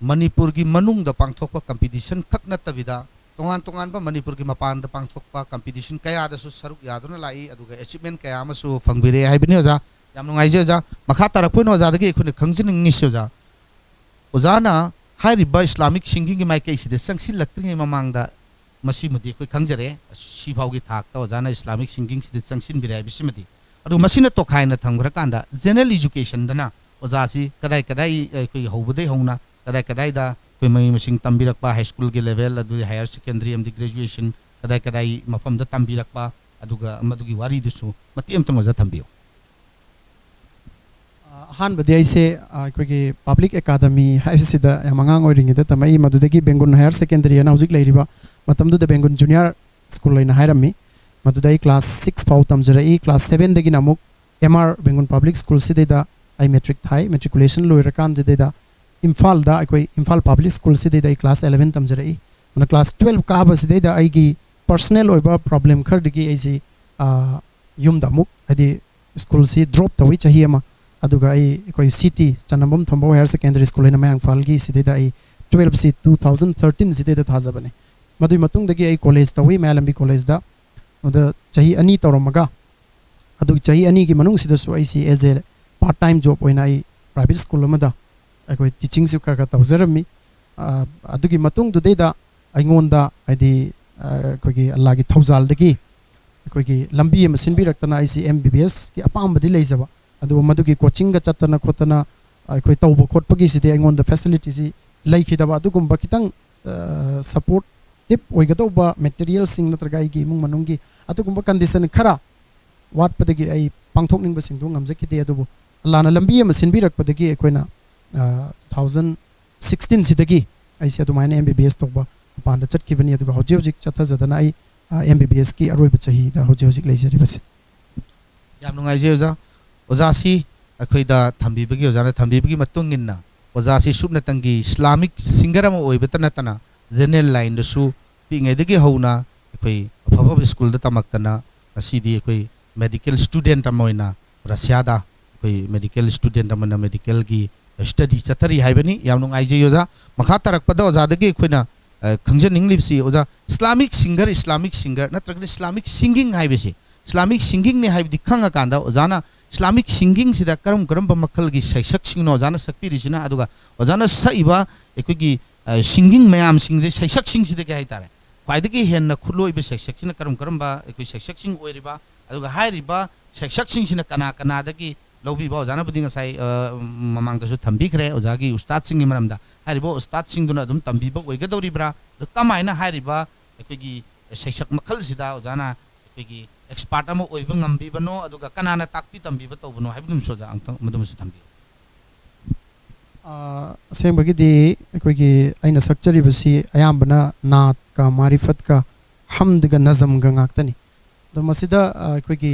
ꯃꯅꯤꯄꯨꯔꯒꯤ ꯃꯅꯨꯡꯗ ꯄꯥꯡꯊꯣꯛꯄ ꯀꯝꯄꯤꯇꯤꯁꯟ ꯈꯛ ꯅꯠꯇꯕꯤꯗ, ꯇꯣꯉꯥꯟ ꯇꯣꯉꯥꯟꯕ ꯃꯅꯤꯄꯨꯔꯒꯤ ꯃꯄꯥꯟꯗ ꯄꯥꯡꯊꯣꯛꯄ ꯀꯝꯄꯤꯇꯤꯁꯟ ꯀꯌꯥꯗꯁꯨ ꯁꯔꯨꯛ ꯌꯥꯗꯨꯅ ꯂꯥꯛꯏ, ꯑꯗꯨꯒ ꯑꯦꯆꯤꯞꯃꯦꯟ ꯀꯌꯥ ꯑꯃꯁꯨ ꯐꯪꯕꯤꯔꯦ ꯍꯥꯏꯕꯅꯤ ꯑꯣꯖꯥ꯫ ꯌꯥꯝ ꯅꯨꯡꯉꯥꯏꯖꯩ ꯑꯣꯖꯥ꯫ ꯃꯈꯥ ꯇꯥꯔꯛꯄ ꯑꯣꯏꯅ ꯑꯣꯖꯥꯗꯒꯤ ꯑꯩꯈꯣꯏꯅ ꯈꯪꯖꯅꯤꯡꯉꯤꯁꯤ ꯑꯣꯖꯥ, ꯑꯣꯖꯥꯅ ꯍꯥꯏꯔꯤꯕ ꯏꯁꯂꯥꯃꯤꯛ ꯁꯤꯡꯒꯤꯡꯒꯤ ꯃꯥꯏꯀꯩꯁꯤꯗ ꯆꯪꯁꯤꯜꯂꯛꯇ꯭ꯔꯤꯉꯩ ꯃꯃꯥꯡꯗ, ꯃꯁꯤꯃꯗꯤ ꯑꯩꯈꯣꯏ ꯈꯪꯖꯔꯦ, ꯁꯤꯐꯥꯎꯒꯤ ꯊꯥꯛꯇ ꯑꯣꯖꯥꯅ ꯏꯁꯂꯥꯃꯤꯛ ꯁꯤꯡꯒꯤꯡꯁꯤꯗ ꯆꯪꯁꯤꯟꯕꯤꯔꯦ ꯍꯥꯏꯕꯁꯤꯃꯗꯤ꯫ ꯑꯗꯨ ꯃꯁꯤꯅ ꯇꯣꯈꯥꯏꯅ ꯊꯝꯈ꯭ꯔꯀꯥꯟꯗ, ꯖꯦꯅꯔꯦꯜ ꯏꯖꯨꯀꯦꯁꯟꯗꯅ ꯑꯣꯖꯥꯁꯤ ꯀꯗꯥꯏ ꯀꯗꯥꯏ, ꯑꯩꯈꯣꯏꯒꯤ ꯍꯧꯕꯗꯩ ꯍꯧꯅ ꯀꯗꯥꯏ ꯀꯗꯥꯏꯗ ꯑꯩꯈꯣꯏ ꯃꯍꯩ ꯃꯁꯤꯡ ꯇꯝꯕꯤꯔꯛꯄ, ꯍꯥꯏ ꯁ꯭ꯀꯨꯜꯒꯤ ꯂꯦꯚꯦꯜ, ꯑꯗꯨꯗꯤ ꯍꯥꯌꯔ ꯁꯦꯀꯦꯟꯗꯔꯤ ꯑꯃꯗꯤ ꯒ꯭ꯔꯦꯖꯨꯑꯦꯁꯟ ꯀꯗꯥꯏ ꯀꯗꯥꯏ ꯃꯐꯝꯗ ꯇꯝꯕꯤꯔꯛꯄ, ꯑꯗꯨꯒ ꯃꯗꯨꯒꯤ ꯋꯥꯔꯤꯗꯨꯁꯨ ꯃꯇꯦꯛ ꯑꯃꯇꯪ ꯑꯣꯖꯥ ꯊꯝꯕꯤꯌꯨ꯫ ꯑ, ꯑꯍꯥꯟꯕꯗꯤ ꯑꯩꯁꯦ ꯑ, ꯑꯩꯈꯣꯏꯒꯤ ꯄꯕ꯭ꯂꯤꯛ ꯑꯦꯀꯥꯗꯃꯤ ꯍꯥꯏꯕꯁꯤꯗ ꯌꯥꯝ ꯑꯉꯥꯡ ꯑꯣꯏꯔꯤꯉꯩꯗ ꯇꯝꯃꯛꯏ꯫ ꯃꯗꯨꯗꯒꯤ ꯕꯦꯡꯒꯨꯟ ꯍꯥꯌꯔ ꯁꯦꯀꯦꯟꯗꯔꯤ ꯑꯅ ꯍꯧꯖꯤꯛ ꯂꯩꯔꯤꯕ, ꯃꯇꯝꯗꯨꯗ ꯕꯦꯡꯒꯨꯟ ꯖꯨꯅꯤꯌꯔ ꯁ꯭ꯀꯨꯜ ꯍꯥꯏꯅ ꯍꯥꯏꯔꯝꯃꯤ, ꯃꯗꯨꯗ ꯑꯩ ꯀ꯭ꯂꯥꯁ ꯁꯤꯛꯁ ꯐꯥꯎ ꯇꯝꯖꯔꯛꯏ꯫ ꯀ꯭ꯂꯥꯁ ꯁꯕꯦꯟꯗꯒꯤꯅ ꯑꯃꯨꯛ ꯑꯦꯝ ꯑꯥꯔ ꯕꯦꯡꯒꯨꯟ ꯄꯕ꯭ꯂꯤꯛ ꯁ꯭ꯀꯨꯜꯁꯤꯗꯩꯗ ꯑꯩ ꯃꯦꯇ꯭ꯔꯤꯛ ꯊꯥꯏ꯫ ꯃꯦꯇ꯭ꯔꯤꯀꯨꯂꯦꯁꯟ ꯂꯣꯏꯔꯀꯥꯟꯗꯨꯗꯩꯗ ꯏꯝꯐꯥꯜꯗ, ꯑꯩꯈꯣꯏ ꯏꯝꯐꯥꯜ ꯄꯕ꯭ꯂꯤꯛ ꯁ꯭ꯀꯨꯜꯁꯤꯗꯩꯗ ꯑꯩ ꯀ꯭ꯂꯥꯁ ꯑꯦꯂꯦꯚꯦꯟ ꯇꯝꯖꯔꯛꯏ꯫ ꯑꯗꯨꯅ ꯀ꯭ꯂꯥꯁ ꯇꯨꯋꯦꯜꯐ ꯀꯥꯕꯁꯤꯗꯩꯗ ꯑꯩꯒꯤ ꯄꯔꯁꯅꯦꯜ ꯑꯣꯏꯕ ꯄ꯭ꯔꯣꯕ꯭ꯂꯦꯝ ꯈꯔꯗꯒꯤ ꯑꯩꯁꯤ ꯑ, ꯌꯨꯝꯗ ꯑꯃꯨꯛ, ꯍꯥꯏꯗꯤ, ꯁ꯭ꯀꯨꯜꯁꯤ ꯗ꯭ꯔꯣꯞ ꯇꯧꯏ ꯆꯍꯤ ꯑꯃ꯫ ꯑꯗꯨꯒ ꯑꯩ, ꯑꯩꯈꯣꯏ ꯁꯤ ꯇꯤ, Chanambam Thombou higher secondary school ꯍꯥꯏꯅ ꯃꯌꯥꯡ ꯏꯝꯐꯥꯜꯒꯤ, ꯁꯤꯗꯩꯗ ꯑꯩ ꯇꯨꯋꯦꯜꯐꯁꯤ ꯇꯨ ꯊꯥꯎꯖꯟ ꯊꯥꯔꯇꯤꯟ ꯁꯤꯗꯩꯗ ꯊꯥꯖꯕꯅꯦ꯫ ꯃꯗꯨꯒꯤ ꯃꯇꯨꯡꯗꯒꯤ ꯑꯩ ꯀꯣꯂꯦꯖ ꯇꯧꯏ, ꯃꯌꯥꯂꯝꯕꯤ ꯀꯣꯂꯦꯖꯇ꯫ ꯃꯗꯨꯗ ꯆꯍꯤ ꯑꯅꯤ ꯇꯧꯔꯝꯃꯒ, ꯑꯗꯨꯒꯤ ꯆꯍꯤ ꯑꯅꯤꯒꯤ ꯃꯅꯨꯡꯁꯤꯗꯁꯨ ꯑꯩꯁꯤ as a part time job ꯑꯣꯏꯅ ꯑꯩ ꯄ꯭ꯔꯥꯏꯚꯦꯠ ꯁ꯭ꯀꯨꯜ ꯑꯃꯗ ꯑꯩꯈꯣꯏ ꯇꯤꯆꯤꯡꯁꯤ ꯈꯔ ꯈꯔ ꯇꯧꯖꯔꯝꯃꯤ꯫ ꯑ, ꯑꯗꯨꯒꯤ ꯃꯇꯨꯡꯗꯨꯗꯩꯗ ꯑꯩꯉꯣꯟꯗ, ꯍꯥꯏꯗꯤ, ꯑ, ꯑꯩꯈꯣꯏꯒꯤ ꯑꯜꯂꯥꯒꯤ ꯊꯧꯖꯥꯜꯗꯒꯤ ꯑꯩꯈꯣꯏꯒꯤ ꯂꯝꯕꯤ ꯑꯃ ꯁꯤꯟꯕꯤꯔꯛꯇꯅ ꯑꯩꯁꯤ ꯑꯦꯝ ꯕꯤ ꯕꯤ ꯑꯦꯁꯀꯤ ꯑꯄꯥꯝꯕꯗꯤ ꯂꯩꯖꯕ, ꯑꯗꯨꯕꯨ ꯃꯗꯨꯒꯤ ꯀꯣꯆꯤꯡꯒ ꯆꯠꯇꯅ ꯈꯣꯠꯇꯅ ꯑꯩꯈꯣꯏ ꯇꯧꯕ ꯈꯣꯠꯄꯒꯤꯁꯤꯗꯤ ꯑꯩꯉꯣꯟꯗ ꯐꯦꯁꯤꯂꯤꯇꯤꯁꯤ ꯂꯩꯈꯤꯗꯕ꯫ ꯑꯗꯨꯒꯨꯝꯕ ꯈꯤꯇꯪ, ꯑ, ꯁꯄꯣꯔꯇꯤꯞ ꯑꯣꯏꯒꯗꯧꯕ ꯃꯦꯇꯔꯤꯌꯦꯜꯁꯤꯡ ꯅꯠꯇ꯭ꯔꯒ ꯑꯩꯒꯤ ꯏꯃꯨꯡ ꯃꯅꯨꯡꯒꯤ ꯑꯗꯨꯒꯨꯝꯕ ꯀꯟꯗꯤꯁꯟ ꯈꯔ ꯋꯥꯠꯄꯗꯒꯤ ꯑꯩ ꯄꯥꯡꯊꯣꯛꯅꯤꯡꯕꯁꯤꯡꯗꯨ ꯉꯝꯖꯈꯤꯗꯦ꯫ ꯑꯗꯨꯕꯨ ꯑꯜꯂꯥꯅ ꯂꯝꯕꯤ ꯑꯃ ꯁꯤꯟꯕꯤꯔꯛꯄꯗꯒꯤ ꯑꯩꯈꯣꯏꯅ, ꯑ, ꯇꯨ ꯊꯥꯎꯖꯟ ꯁꯤꯛꯁꯇꯤꯟꯁꯤꯗꯒꯤ ꯑꯩꯁꯦ ꯑꯗꯨꯃꯥꯏꯅ ꯑꯦꯝ ꯕꯤ ꯕꯤ ꯑꯦꯁ ꯇꯧꯕ ꯃꯄꯥꯟꯗ ꯆꯠꯈꯤꯕꯅꯤ꯫ ꯑꯗꯨꯒ ꯍꯧꯖꯤꯛ ꯍꯧꯖꯤꯛ ꯆꯠꯊꯖꯗꯅ ꯑꯩ, ꯑ, ꯑꯦꯝ ꯕꯤ ꯕꯤ ꯑꯦꯁꯀꯤ ꯑꯔꯣꯏꯕ ꯆꯍꯤꯗ ꯍꯧꯖꯤꯛ ꯍꯧꯖꯤꯛ ꯂꯩꯖꯔꯤꯕꯁꯤ꯫ ꯌꯥꯝ ꯅꯨꯡꯉꯥꯏꯖꯩ ꯑꯣꯖꯥ꯫ ꯑꯣꯖꯥꯁꯤ ꯑꯩꯈꯣꯏꯗ ꯊꯝꯕꯤꯕꯒꯤ, ꯑꯣꯖꯥꯅ ꯊꯝꯕꯤꯕꯒꯤ ꯃꯇꯨꯡ ꯏꯟꯅ, ꯑꯣꯖꯥꯁꯤ ꯁꯨꯞꯅꯇꯪꯒꯤ ꯏꯁꯂꯥꯃꯤꯛ ꯁꯤꯡꯒꯔ ꯑꯃ ꯑꯣꯏꯕꯇ ꯅꯠꯇꯅ ꯖꯦꯅꯦꯔꯦꯜ ꯂꯥꯏꯟꯗꯁꯨ ꯄꯤꯛꯏꯉꯩꯗꯒꯤ ꯍꯧꯅ ꯑꯩꯈꯣꯏ ꯑꯐ ꯑꯐꯕ ꯁ꯭ꯀꯨꯜꯗ ꯇꯝꯃꯛꯇꯅ ꯉꯁꯤꯗꯤ ꯑꯩꯈꯣꯏ ꯃꯦꯗꯤꯀꯦꯜ ꯁ꯭ꯇꯨꯗꯦꯟꯠ ꯑꯃ ꯑꯣꯏꯅ ꯔꯁꯤꯌꯥꯗ ꯑꯩꯈꯣꯏ ꯃꯦꯗꯤꯀꯦꯜ ꯁ꯭ꯇꯨꯗꯦꯟꯠ ꯑꯃꯅ ꯃꯦꯗꯤꯀꯦꯜꯒꯤ ꯁ꯭ꯇꯗꯤ ꯆꯠꯊꯔꯤ ꯍꯥꯏꯕꯅꯤ꯫ ꯌꯥꯝ ꯅꯨꯡꯉꯥꯏꯖꯩ ꯑꯣꯖꯥ꯫ ꯃꯈꯥ ꯇꯥꯔꯛꯄꯗ ꯑꯣꯖꯥꯗꯒꯤ ꯑꯩꯈꯣꯏꯅ, ꯑ, ꯈꯪꯖꯅꯤꯡꯂꯤꯕꯁꯤ, ꯑꯣꯖꯥ, ꯏꯁꯂꯥꯃꯤꯛ ꯁꯤꯡꯒꯔ, ꯏꯁꯂꯥꯃꯤꯛ ꯁꯤꯡꯒꯔ ꯅꯠꯇ꯭ꯔꯒꯅ ꯏꯁꯂꯥꯃꯤꯛ ꯁꯤꯡꯒꯤꯡ ꯍꯥꯏꯕꯁꯤ, ꯏꯁꯂꯥꯃꯤꯛ ꯁꯤꯡꯒꯤꯡꯅꯤ ꯍꯥꯏꯕꯗꯤ ꯈꯪꯉꯀꯥꯟꯗ ꯑꯣꯖꯥꯅ ꯏꯁꯂꯥꯃꯤꯛ ꯁꯤꯡꯒꯤꯡꯁꯤꯗ ꯀꯔꯝ ꯀꯔꯝꯕ ꯃꯈꯜꯒꯤ ꯁꯩꯁꯛꯁꯤꯡꯅꯣ ꯑꯣꯖꯥꯅ ꯁꯛꯄꯤꯔꯤꯁꯤꯅ? ꯑꯗꯨꯒ ꯑꯣꯖꯥꯅ ꯁꯛꯏꯕ ꯑꯩꯈꯣꯏꯒꯤ, ꯑ, ꯁꯤꯡꯒꯤꯡ ꯃꯌꯥꯝꯁꯤꯡꯁꯦ, ꯁꯩꯁꯛꯁꯤꯡꯁꯤꯗꯒꯤ ꯍꯥꯏꯇꯥꯔꯦ, ꯈ꯭ꯋꯥꯏꯗꯒꯤ ꯍꯦꯟꯅ ꯈꯨꯠꯂꯣꯏꯕ ꯁꯩꯁꯛꯁꯤꯅ ꯀꯔꯝ ꯀꯔꯝꯕ ꯑꯩꯈꯣꯏ ꯁꯩꯁꯛꯁꯤꯡ ꯑꯣꯏꯔꯤꯕ, ꯑꯗꯨꯒ ꯍꯥꯏꯔꯤꯕ ꯁꯩꯁꯛꯁꯤꯡꯁꯤꯅ ꯀꯅꯥ ꯀꯅꯥꯗꯒꯤ ꯂꯧꯕꯤꯕ? ꯑꯣꯖꯥꯅꯕꯨꯗꯤ ꯉꯁꯥꯏ, ꯑ, ꯃꯃꯥꯡꯗꯁꯨ ꯊꯝꯕꯤꯈ꯭ꯔꯦ ꯑꯣꯖꯥꯒꯤ ꯎꯁꯇꯥꯗꯁꯤꯡꯒꯤ ꯃꯔꯝꯗ꯫ ꯍꯥꯏꯔꯤꯕ ꯎꯁꯇꯥꯗꯁꯤꯡꯗꯨꯅ ꯑꯗꯨꯝ ꯇꯝꯕꯤꯕ ꯑꯣꯏꯒꯗꯧꯔꯤꯕ꯭ꯔꯥ? ꯑꯗꯨ ꯀꯃꯥꯏꯅ ꯍꯥꯏꯔꯤꯕ ꯑꯩꯈꯣꯏꯒꯤ ꯁꯩꯁꯛ ꯃꯈꯜꯁꯤꯗ ꯑꯣꯖꯥꯅ ꯑꯩꯈꯣꯏꯒꯤ ꯑꯦꯛꯁꯄꯥꯔꯠ ꯑꯃ ꯑꯣꯏꯕ ꯉꯝꯕꯤꯕꯅꯣ, ꯑꯗꯨꯒ ꯀꯅꯥꯅ ꯇꯥꯛꯄꯤ ꯇꯝꯕꯤꯕ ꯇꯧꯕꯅꯣ ꯍꯥꯏꯕꯗꯨꯃꯁꯨ ꯑꯣꯖꯥ ꯑꯃꯨꯛꯇꯪ ꯃꯗꯨꯃꯁꯨ ꯊꯝꯕꯤꯌꯨ꯫ ꯑ, ꯑꯁꯦꯡꯕꯒꯤꯗꯤ ꯑꯩꯈꯣꯏꯒꯤ ꯑꯩꯅ ꯁꯛꯆꯔꯤꯕꯁꯤ ꯑꯌꯥꯝꯕꯅ ꯅꯥꯠꯀ ꯃꯥꯔꯤꯐꯠꯀ ꯍꯝꯗꯒ ꯅꯖꯝꯒ ꯉꯥꯛꯇꯅꯤ꯫ ꯑꯗꯣ ꯃꯁꯤꯗ, ꯑ, ꯑꯩꯈꯣꯏꯒꯤ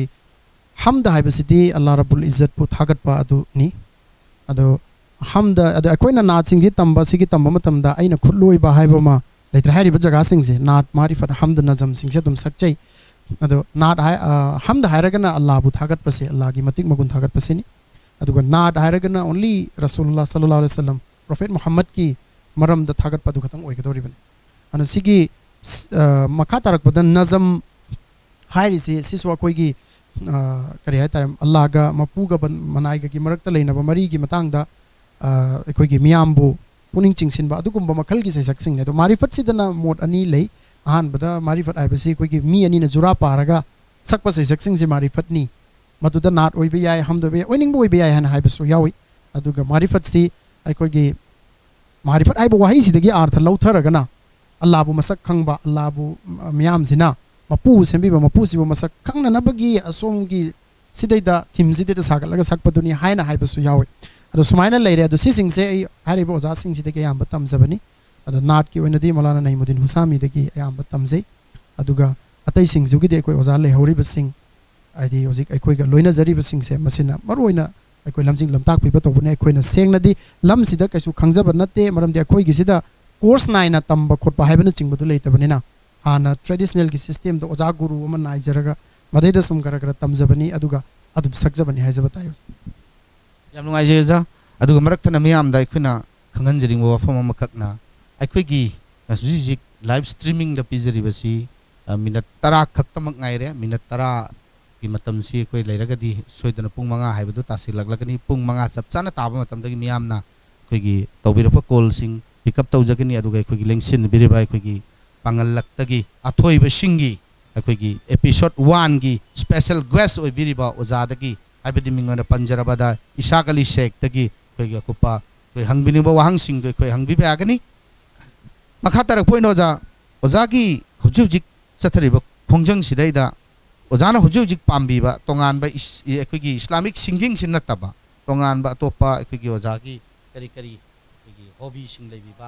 ꯍꯝꯗ ꯍꯥꯏꯕꯁꯤꯗꯤ ꯑꯜꯂꯥ ꯔꯕꯨꯜ ꯏꯖꯠꯄꯨ ꯊꯥꯒꯠꯄ ꯑꯗꯨꯅꯤ꯫ ꯑꯗꯣ ꯍꯝꯗ, ꯑꯗꯣ ꯑꯩꯈꯣꯏꯅ ꯅꯥꯠꯁꯤꯡꯁꯤ ꯇꯝꯕ, ꯁꯤꯒꯤ ꯇꯝꯕ ꯃꯇꯝꯗ ꯑꯩꯅ ꯈꯨꯠꯂꯣꯏꯕ ꯍꯥꯏꯕ ꯑꯃ ꯂꯩꯇ꯭ꯔꯦ꯫ ꯍꯥꯏꯔꯤꯕ ꯖꯒꯥꯁꯤꯡꯁꯦ, ꯅꯥꯠ, ꯃꯥꯔꯤꯐꯠ, ꯍꯝꯗ, ꯅꯖꯝꯁꯤꯡꯁꯦ ꯑꯗꯨꯝ ꯁꯛꯆꯩ꯫ ꯑꯗꯣ ꯅꯥꯠ ꯍꯥꯏ-, ꯑ, ꯍꯝꯗ ꯍꯥꯏꯔꯒꯅ ꯑꯜꯂꯥꯕꯨ ꯊꯥꯒꯠꯄꯁꯦ, ꯑꯜꯂꯥꯒꯤ ꯃꯇꯤꯛ ꯃꯒꯨꯟ ꯊꯥꯒꯠꯄꯁꯤꯅꯤ꯫ ꯑꯗꯨꯒ ꯅꯥꯠ ꯍꯥꯏꯔꯒꯅ only ꯔꯁꯨꯜꯂꯥ ꯁꯜꯂꯜꯂꯥꯍꯨ ꯑꯂꯩꯍꯤ ꯋꯁꯜꯂꯝ, ꯄ꯭ꯔꯣꯐꯦꯠ ꯃꯨꯍꯝꯃꯗꯀꯤ ꯃꯔꯝꯗ ꯊꯥꯒꯠꯄ ꯑꯗꯨ ꯈꯛꯇꯪ ꯑꯣꯏꯒꯗꯧꯔꯤꯕꯅꯤ꯫ ꯑꯗꯨꯅ ꯁꯤꯒꯤ ꯁ-, ꯑ, ꯃꯈꯥ ꯇꯥꯔꯛꯄꯗ ꯅꯖꯝ ꯍꯥꯏꯔꯤꯁꯤ, ꯁꯤꯁꯨ ꯑꯩꯈꯣꯏꯒꯤ, ꯑ, ꯀꯔꯤ ꯍꯥꯏꯇꯥꯔꯦ, ꯑꯜꯂꯥꯒ ꯃꯄꯨꯒ ꯕꯟ-, ꯃꯅꯥꯏꯒꯒꯤ ꯃꯔꯛꯇ ꯂꯩꯅꯕ ꯃꯔꯤꯒꯤ ꯃꯇꯥꯡꯗ, ꯑ, ꯑꯩꯈꯣꯏꯒꯤ ꯃꯤꯌꯥꯝꯕꯨ ꯄꯨꯛꯅꯤꯡ ꯆꯤꯡꯁꯤꯟꯕ ꯑꯗꯨꯒꯨꯝꯕ ꯃꯈꯜꯒꯤ ꯁꯩꯁꯛꯁꯤꯡꯅꯤ꯫ ꯑꯗꯣ ꯃꯥꯔꯤꯐꯠꯁꯤꯗꯅ ꯃꯣꯠ ꯑꯅꯤ ꯂꯩ꯫ ꯑꯍꯥꯟꯕꯗ ꯃꯥꯔꯤꯐꯠ ꯍꯥꯏꯕꯁꯤ ꯑꯩꯈꯣꯏꯒꯤ ꯃꯤ ꯑꯅꯤꯅ ꯖꯨꯔꯥ ꯄꯥꯔꯒ ꯁꯛꯄ ꯁꯩꯁꯛꯁꯤꯡꯁꯤ ꯃꯥꯔꯤꯐꯠꯅꯤ꯫ ꯃꯗꯨꯗ ꯅꯥꯠ ꯑꯣꯏꯕ ꯌꯥꯏ, ꯍꯝꯗ ꯑꯣꯏꯕ ꯌꯥꯏ, ꯑꯣꯏꯅꯤꯡꯕ ꯑꯣꯏꯕ ꯌꯥꯏ ꯍꯥꯏꯅ ꯍꯥꯏꯕꯁꯨ ꯌꯥꯎꯏ꯫ ꯑꯗꯨꯒ ꯃꯥꯔꯤꯐꯠꯁꯤ ꯑꯩꯈꯣꯏꯒꯤ ꯃꯥꯔꯤꯐꯠ ꯍꯥꯏꯕ ꯋꯥꯍꯩꯁꯤꯗꯒꯤ ꯑꯥꯔꯊ ꯂꯧꯊꯔꯒꯅ ꯑꯜꯂꯥꯕꯨ ꯃꯁꯛ ꯈꯪꯕ, ꯑꯜꯂꯥꯕꯨ, ꯃ-, ꯃꯤꯌꯥꯝꯁꯤꯅ ꯃꯄꯨꯕꯨ ꯁꯦꯝꯕꯤꯕ, ꯃꯄꯨꯁꯤꯕꯨ ꯃꯁꯛ ꯈꯪꯅꯅꯕꯒꯤ ꯑꯁꯣꯝꯒꯤ ꯁꯤꯗꯩꯗ ꯊꯤꯝꯁꯤꯗꯩꯗ ꯁꯥꯒꯠꯂꯒ ꯁꯛꯄꯗꯨꯅꯤ ꯍꯥꯏꯅ ꯍꯥꯏꯕꯁꯨ ꯌꯥꯎꯏ꯫ ꯑꯗꯣ ꯁꯨꯃꯥꯏꯅ ꯂꯩꯔꯦ꯫ ꯑꯗꯣ ꯁꯤꯁꯤꯡꯁꯦ ꯑꯩ ꯍꯥꯏꯔꯤꯕ ꯑꯣꯖꯥꯁꯤꯡꯁꯤꯗꯒꯤ ꯑꯌꯥꯝꯕ ꯇꯝꯖꯕꯅꯤ꯫ ꯑꯗꯣ ꯅꯥꯠꯀꯤ ꯑꯣꯏꯅꯗꯤ ꯃꯧꯂꯥꯅꯥ ꯅꯏꯃꯨꯗꯤꯟ ꯍꯨꯁꯥꯃꯤꯗꯒꯤ ꯑꯌꯥꯝꯕ ꯇꯝꯖꯩ꯫ ꯑꯗꯨꯒ ꯑꯇꯩꯁꯤꯡꯁꯤꯒꯤꯗꯤ ꯑꯩꯈꯣꯏ ꯑꯣꯖꯥ ꯂꯩꯍꯧꯔꯤꯕꯁꯤꯡ, ꯍꯥꯏꯗꯤ ꯍꯧꯖꯤꯛ ꯑꯩꯈꯣꯏꯒ ꯂꯣꯏꯅꯖꯔꯤꯕꯁꯤꯡꯁꯦ, ꯃꯁꯤꯅ ꯃꯔꯨꯑꯣꯏꯅ ꯑꯩꯈꯣꯏ ꯂꯝꯖꯤꯡ ꯂꯝꯇꯥꯛ ꯄꯤꯕ ꯇꯧꯕꯅꯤ꯫ ꯑꯩꯈꯣꯏꯅ ꯁꯦꯡꯅꯗꯤ ꯂꯝꯁꯤꯗ ꯀꯩꯁꯨ ꯈꯪꯖꯕ ꯅꯠꯇꯦ, ꯃꯔꯝꯗꯤ ꯑꯩꯈꯣꯏꯒꯤꯁꯤꯗ ꯀꯣꯔꯁ ꯅꯥꯏꯅ ꯇꯝꯕ ꯈꯣꯠꯄ ꯍꯥꯏꯕꯅꯆꯤꯡꯕꯗꯨ ꯂꯩꯇꯕꯅꯤꯅ, ꯍꯥꯟꯅ ꯇ꯭ꯔꯦꯗꯤꯁꯅꯦꯜꯒꯤ ꯁꯤꯁꯇꯦꯝꯗ ꯑꯣꯖꯥ ꯒꯨꯔꯨ ꯑꯃ ꯅꯥꯏꯖꯔꯒ ꯃꯗꯩꯗ ꯁꯨꯝ ꯈꯔ ꯈꯔ ꯇꯝꯖꯕꯅꯤ, ꯑꯗꯨꯒ ꯑꯗꯨꯝ ꯁꯛꯆꯕꯅꯤ ꯍꯥꯏꯖꯕ ꯇꯥꯏ꯫ ꯌꯥꯝ ꯅꯨꯡꯉꯥꯏꯖꯩ ꯑꯣꯖꯥ꯫ ꯑꯗꯨꯒ ꯃꯔꯛ ꯊꯠꯅ ꯃꯤꯌꯥꯝꯗ ꯑꯩꯈꯣꯏꯅ ꯈꯪꯍꯟꯖꯅꯤꯡꯕ ꯋꯥꯐꯝ ꯑꯃꯈꯛꯅ, ꯑꯩꯈꯣꯏꯒꯤ ꯍꯧꯖꯤꯛ ꯍꯧꯖꯤꯛ ꯂꯥꯏꯚ ꯁ꯭ꯇ꯭ꯔꯤꯃꯤꯡꯗ ꯄꯤꯖꯔꯤꯕꯁꯤ, ꯑ, ꯃꯤꯅꯠ ꯇꯔꯥ ꯈꯛꯇꯃꯛ ꯉꯥꯏꯔꯦ꯫ ꯃꯤꯅꯠ ꯇꯔꯥꯒꯤ ꯃꯇꯝꯁꯤ ꯑꯩꯈꯣꯏ ꯂꯩꯔꯒꯗꯤ ꯁꯣꯏꯗꯅ ꯄꯨꯡ ꯃꯉꯥ ꯍꯥꯏꯕꯗꯨ ꯇꯥꯁꯤꯜꯂꯛꯂꯒꯅꯤ꯫ ꯄꯨꯡ ꯃꯉꯥ ꯆꯞ ꯆꯥꯅ ꯇꯥꯕ ꯃꯇꯝꯗꯒꯤ ꯃꯤꯌꯥꯝꯅ ꯑꯩꯈꯣꯏꯒꯤ ꯇꯧꯕꯤꯔꯛꯄ ꯀꯣꯜꯁꯤꯡ ꯄꯤꯛ ꯑꯞ ꯇꯧꯖꯒꯅꯤ꯫ ꯑꯗꯨꯒ ꯑꯩꯈꯣꯏꯒꯤ ꯂꯦꯡꯁꯤꯟꯕꯤꯔꯤꯕ ꯑꯩꯈꯣꯏꯒꯤ ꯄꯥꯡꯒꯜꯂꯛꯇꯒꯤ ꯑꯊꯣꯏꯕꯁꯤꯡꯒꯤ ꯑꯩꯈꯣꯏꯒꯤ ꯑꯦꯄꯤꯁꯣꯗ ꯋꯥꯟꯒꯤ ꯁ꯭ꯄꯦꯁꯦꯜ ꯒꯦꯁ ꯑꯣꯏꯕꯤꯔꯤꯕ ꯑꯣꯖꯥꯗꯒꯤ, ꯍꯥꯏꯕꯗꯤ ꯃꯤꯡ ꯑꯣꯏꯅ ꯄꯟꯖꯔꯕꯗ ꯏꯁꯥꯛ ꯑꯂꯤ ꯁꯦꯈꯇꯒꯤ ꯑꯩꯈꯣꯏꯒꯤ ꯑꯀꯨꯞꯄ ꯑꯩꯈꯣꯏ ꯍꯪꯕꯤꯅꯤꯡꯕ ꯋꯥꯍꯪꯁꯤꯡꯗꯣ ꯑꯩꯈꯣꯏ ꯍꯪꯕꯤꯕ ꯌꯥꯒꯅꯤ꯫ ꯃꯈꯥ ꯇꯥꯔꯛꯄ ꯑꯣꯏꯅ ꯑꯣꯖꯥ, ꯑꯣꯖꯥꯒꯤ ꯍꯧꯖꯤꯛ ꯍꯧꯖꯤꯛ ꯆꯠꯊꯔꯤꯕ ꯈꯣꯡꯖꯪꯁꯤꯗꯩꯗ ꯑꯣꯖꯥꯅ ꯍꯧꯖꯤꯛ ꯍꯧꯖꯤꯛ ꯄꯥꯝꯕꯤꯕ ꯇꯣꯉꯥꯟꯕ ꯏꯁ-, ꯑꯩꯈꯣꯏꯒꯤ ꯏꯁꯂꯥꯃꯤꯛ ꯁꯤꯡꯒꯤꯡꯁꯤ ꯅꯠꯇꯕ ꯇꯣꯉꯥꯟꯕ ꯑꯇꯣꯞꯄ ꯑꯩꯈꯣꯏꯒꯤ ꯑꯣꯖꯥꯒꯤ ꯀꯔꯤ ꯀꯔꯤ ꯑꯩꯈꯣꯏꯒꯤ ꯍꯣꯕꯤꯁꯤꯡ ꯂꯩꯕꯤꯕ,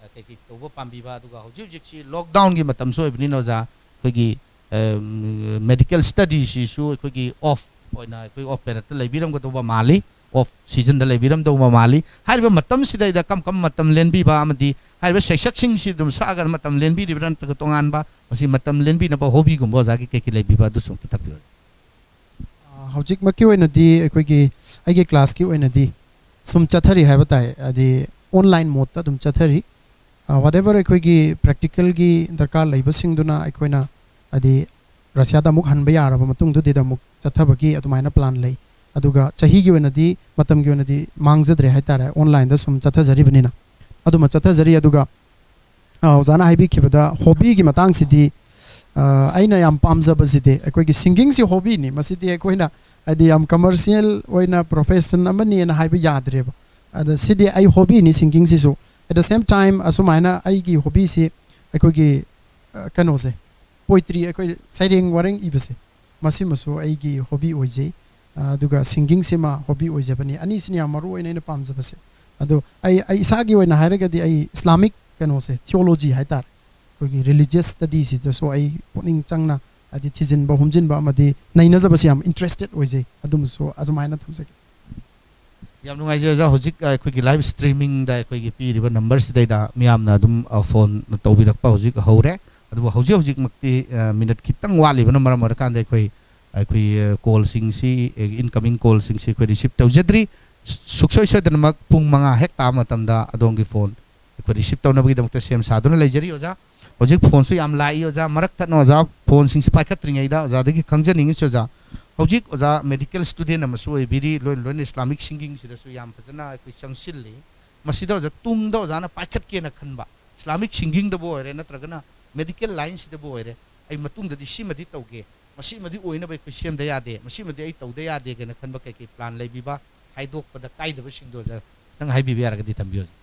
ꯑ, ꯀꯩ ꯀꯩ ꯇꯧꯕ ꯄꯥꯝꯕꯤꯕ, ꯑꯗꯨꯒ ꯍꯧꯖꯤꯛ ꯍꯧꯖꯤꯛꯁꯤ ꯂꯣꯛꯗꯥꯎꯟꯒꯤ ꯃꯇꯝꯁꯨ ꯑꯣꯏꯕꯅꯤꯅ ꯑꯣꯖꯥ, ꯑꯩꯈꯣꯏꯒꯤ, ꯑ, ꯎꯝ, ꯃꯦꯗꯤꯀꯦꯜ ꯁ꯭ꯇꯗꯤꯁꯤꯁꯨ ꯑꯩꯈꯣꯏꯒꯤ ꯑꯣꯐ ꯑꯣꯏꯅ ꯑꯩꯈꯣꯏ ꯑꯣꯐ ꯄꯦꯔꯠꯇ ꯂꯩꯕꯤꯔꯝꯒꯗꯧꯕ ꯃꯥꯜꯂꯤ, ꯑꯣꯐ ꯁꯤꯖꯟꯗ ꯂꯩꯕꯤꯔꯝꯗꯧꯕ ꯃꯥꯜꯂꯤ꯫ ꯍꯥꯏꯔꯤꯕ ꯃꯇꯝꯁꯤꯗꯩꯗ ꯀꯔꯝ ꯀꯔꯝꯕ ꯃꯇꯝ ꯂꯦꯟꯕꯤꯕ ꯑꯃꯗꯤ ꯍꯥꯏꯔꯤꯕ ꯁꯩꯁꯛꯁꯤꯡꯁꯤ ꯑꯗꯨꯝ ꯁꯛꯑꯒ ꯃꯇꯝ ꯂꯦꯟꯕꯤꯔꯤꯕ꯭ꯔꯥ, ꯅꯠꯇ꯭ꯔꯒ ꯇꯣꯉꯥꯟꯕ ꯃꯁꯤ ꯃꯇꯝ ꯂꯦꯟꯕꯤꯅꯕ ꯍꯣꯕꯤꯒꯨꯝꯕ ꯑꯣꯖꯥꯒꯤ ꯀꯩ ꯀꯩ ꯂꯩꯕꯤꯕ ꯑꯗꯨꯁꯨ ꯑꯝꯇ ꯇꯥꯛꯄꯤꯌꯨ꯫ ꯑ, ꯍꯧꯖꯤꯛꯃꯛꯀꯤ ꯑꯣꯏꯅꯗꯤ ꯑꯩꯈꯣꯏꯒꯤ, ꯑꯩꯒꯤ ꯀ꯭ꯂꯥꯁꯀꯤ ꯑꯣꯏꯅꯗꯤ ꯁꯨꯝ ꯆꯠꯊꯔꯤ ꯍꯥꯏꯕ ꯇꯥꯏ, ꯍꯥꯏꯗꯤ ꯑꯣꯟꯂꯥꯏꯟ ꯃꯣꯗꯇ ꯑꯗꯨꯝ ꯆꯠꯊꯔꯤ꯫ ꯑ, whatever ꯑꯩꯈꯣꯏꯒꯤ ꯄ꯭ꯔꯦꯛꯇꯤꯀꯦꯜꯒꯤ ꯗꯔꯀꯥꯔ ꯂꯩꯕꯁꯤꯡꯗꯨꯅ ꯑꯩꯈꯣꯏꯅ ꯍꯥꯏꯗꯤ ꯔꯁꯤꯌꯥꯗ ꯑꯃꯨꯛ ꯍꯟꯕ ꯌꯥꯔꯕ ꯃꯇꯨꯡꯗꯨꯗ ꯑꯃꯨꯛ ꯆꯠꯊꯕꯒꯤ ꯑꯗꯨꯃꯥꯏꯅ ꯄ꯭ꯂꯥꯟ ꯂꯩ꯫ ꯑꯗꯨꯒ ꯆꯍꯤꯒꯤ ꯑꯣꯏꯅꯗꯤ, ꯃꯇꯝꯒꯤ ꯑꯣꯏꯅꯗꯤ ꯃꯥꯡꯖꯗ꯭ꯔꯦ ꯍꯥꯏꯇꯥꯔꯦ, ꯑꯣꯟꯂꯥꯏꯟꯗ ꯁꯨꯝ ꯆꯠꯊꯖꯔꯤꯕꯅꯤꯅ꯫ ꯑꯗꯨꯃ ꯆꯠꯊꯖꯔꯤ꯫ ꯑꯗꯨꯒ ꯑ, ꯑꯣꯖꯥꯅ ꯍꯥꯏꯕꯤꯈꯤꯕꯗ ꯍꯣꯕꯤꯒꯤ ꯃꯇꯥꯡꯁꯤꯗꯤ, ꯑ, ꯑꯩꯅ ꯌꯥꯝ ꯄꯥꯝꯖꯕꯁꯤꯗꯤ ꯑꯩꯈꯣꯏꯒꯤ ꯁꯤꯡꯒꯤꯡꯁꯤ ꯍꯣꯕꯤꯅꯤ꯫ ꯃꯁꯤꯗꯤ ꯑꯩꯈꯣꯏꯅ ꯍꯥꯏꯗꯤ ꯌꯥꯝ ꯀꯃꯔꯁꯤꯌꯦꯜ ꯑꯣꯏꯅ ꯄ꯭ꯔꯣꯐꯦꯁꯟ ꯑꯃꯅꯤꯅ ꯍꯥꯏꯕ ꯌꯥꯗ꯭ꯔꯦꯕ꯫ ꯑꯗ ꯁꯤꯗꯤ ꯑꯩ ꯍꯣꯕꯤꯅꯤ ꯁꯤꯡꯒꯤꯡꯁꯤꯁꯨ꯫ At the same time, ꯑꯁꯨꯃꯥꯏꯅ ꯑꯩꯒꯤ ꯍꯣꯕꯤꯁꯤ ꯑꯩꯈꯣꯏꯒꯤ, ꯑ, ꯀꯩꯅꯣꯁꯦ, ꯄꯣꯏꯇ꯭ꯔꯤ, ꯑꯩꯈꯣꯏ ꯁꯩꯔꯦꯡ ꯋꯥꯔꯦꯡ ꯏꯕꯁꯦ, ꯃꯁꯤꯃꯁꯨ ꯑꯩꯒꯤ ꯍꯣꯕꯤ ꯑꯣꯏꯖꯩ꯫ ꯑ, ꯑꯗꯨꯒ ꯁꯤꯡꯒꯤꯡꯁꯤꯃ ꯍꯣꯕꯤ ꯑꯣꯏꯖꯕꯅꯤ꯫ ꯑꯅꯤꯁꯤꯅ ꯌꯥꯝ ꯃꯔꯨ ꯑꯣꯏꯅ ꯑꯩꯅ ꯄꯥꯝꯖꯕꯁꯦ꯫ ꯑꯗꯣ ꯑꯩ, ꯑꯩ ꯏꯁꯥꯒꯤ ꯑꯣꯏꯅ ꯍꯥꯏꯔꯒꯗꯤ ꯑꯩ ꯏꯁꯂꯥꯃꯤꯛ ꯀꯩꯅꯣꯁꯦ, ꯊꯤꯑꯣꯂꯣꯖꯤ ꯍꯥꯏꯇꯥꯔꯦ, ꯑꯩꯈꯣꯏꯒꯤ ꯔꯤꯂꯤꯖꯤꯌꯁ ꯁ꯭ꯇꯗꯤꯁꯤꯗꯁꯨ ꯑꯩ ꯄꯨꯛꯅꯤꯡ ꯆꯪꯅ ꯍꯥꯏꯗꯤ ꯊꯤꯖꯤꯟꯕ ꯍꯨꯝꯖꯤꯟꯕ ꯑꯃꯗꯤ ꯅꯩꯅꯖꯕꯁꯦ ꯌꯥꯝ ꯏꯟꯇꯔꯦꯁꯇꯦꯠ ꯑꯣꯏꯖꯩ꯫ ꯑꯗꯨꯃꯁꯨ ꯑꯗꯨꯃꯥꯏꯅ ꯊꯝꯖꯒꯦ꯫ ꯌꯥꯝ ꯅꯨꯡꯉꯥꯏꯖꯩ ꯑꯣꯖꯥ꯫ ꯍꯧꯖꯤꯛ ꯑꯩꯈꯣꯏꯒꯤ ꯂꯥꯏꯚ ꯁ꯭ꯇ꯭ꯔꯤꯃꯤꯡꯗ ꯑꯩꯈꯣꯏꯒꯤ ꯄꯤꯔꯤꯕ ꯅꯝꯕꯔꯁꯤꯗꯩꯗ ꯃꯤꯌꯥꯝꯅ ꯑꯗꯨꯝ, ꯑ, ꯐꯣꯟ ꯇꯧꯕꯤꯔꯛꯄ ꯍꯧꯖꯤꯛ ꯍꯧꯔꯦ꯫ ꯑꯗꯨꯕꯨ ꯍꯧꯖꯤꯛ ꯍꯧꯖꯤꯛꯃꯛꯇꯤ, ꯑ, ꯃꯤꯅꯠ ꯈꯤꯇꯪ ꯋꯥꯠꯂꯤꯕꯅ ꯃꯔꯝ ꯑꯣꯏꯔꯀꯥꯟꯗ ꯑꯩꯈꯣꯏ, ꯑꯩꯈꯣꯏ, ꯑ, ꯀꯣꯜꯁꯤꯡꯁꯤ, ꯑ, ꯏꯟꯀꯃꯤꯡ ꯀꯣꯜꯁꯤꯡꯁꯤ ꯑꯩꯈꯣꯏ ꯔꯤꯁꯤꯞ ꯇꯧꯖꯗ꯭ꯔꯤ꯫ ꯁꯨ-, ꯁꯨꯡꯁꯣꯏ ꯁꯣꯏꯗꯅꯃꯛ ꯄꯨꯡ ꯃꯉꯥ ꯍꯦꯛ ꯇꯥꯕ ꯃꯇꯝꯗ ꯑꯗꯣꯝꯒꯤ ꯐꯣꯟ ꯑꯩꯈꯣꯏ ꯔꯤꯁꯤꯞ ꯇꯧꯅꯕꯒꯤꯗꯃꯛꯇ ꯁꯦꯝ ꯁꯥꯗꯨꯅ ꯂꯩꯖꯔꯤ ꯑꯣꯖꯥ꯫ ꯍꯧꯖꯤꯛ ꯐꯣꯟꯁꯨ ꯌꯥꯝ ꯂꯥꯛꯏ ꯑꯣꯖꯥ꯫ ꯃꯔꯛ ꯊꯠꯅ ꯑꯣꯖꯥ, ꯐꯣꯟꯁꯤꯡꯁꯤ ꯄꯥꯏꯈꯠꯇ꯭ꯔꯤꯉꯩꯗ ꯑꯣꯖꯥꯗꯒꯤ ꯈꯪꯖꯅꯤꯡꯉꯤꯁꯤ ꯑꯣꯖꯥ, ꯍꯧꯖꯤꯛ ꯑꯣꯖꯥ ꯃꯦꯗꯤꯀꯦꯜ ꯁ꯭ꯇꯨꯗꯦꯟ ꯑꯃꯁꯨ ꯑꯣꯏꯕꯤꯔꯤ, ꯂꯣꯏꯅ ꯂꯣꯏꯅ ꯏꯁꯂꯥꯃꯤꯛ ꯁꯤꯡꯒꯤꯡꯁꯤꯗꯁꯨ ꯌꯥꯝ ꯐꯖꯅ ꯑꯩꯈꯣꯏ ꯆꯪꯁꯤꯜꯂꯤ꯫ ꯃꯁꯤꯗ ꯑꯣꯖꯥ ꯇꯨꯡꯗ ꯑꯣꯖꯥꯅ ꯄꯥꯏꯈꯠꯀꯦꯅ ꯈꯟꯕ, ꯏꯁꯂꯥꯃꯤꯛ ꯁꯤꯡꯒꯤꯡꯗꯕꯨ ꯑꯣꯏꯔꯦ ꯅꯠꯇ꯭ꯔꯒꯅ ꯃꯦꯗꯤꯀꯦꯜ ꯂꯥꯏꯟꯁꯤꯗꯕꯨ ꯑꯣꯏꯔꯦ, ꯑꯩ ꯃꯇꯨꯡꯗꯗꯤ ꯁꯤꯃꯗꯤ ꯇꯧꯒꯦ, ꯃꯁꯤꯃꯗꯤ ꯑꯣꯏꯅꯕ ꯑꯩꯈꯣꯏ ꯁꯦꯝꯗ ꯌꯥꯗꯦ, ꯃꯁꯤꯃꯗꯤ ꯑꯩ ꯇꯧꯗ ꯌꯥꯗꯦ ꯀꯥꯏꯅ ꯈꯟꯕ ꯀꯩꯀꯩ ꯄ꯭ꯂꯥꯟ ꯂꯩꯕꯤꯕ, ꯍꯥꯏꯗꯣꯛꯄꯗ ꯀꯥꯏꯗꯕꯁꯤꯡꯗꯣ ꯑꯣꯖꯥ ꯈꯤꯇꯪ ꯍꯥꯏꯕꯤꯕ ꯌꯥꯔꯒꯗꯤ ꯊꯝꯕꯤꯌꯨ ꯑꯣꯖꯥ꯫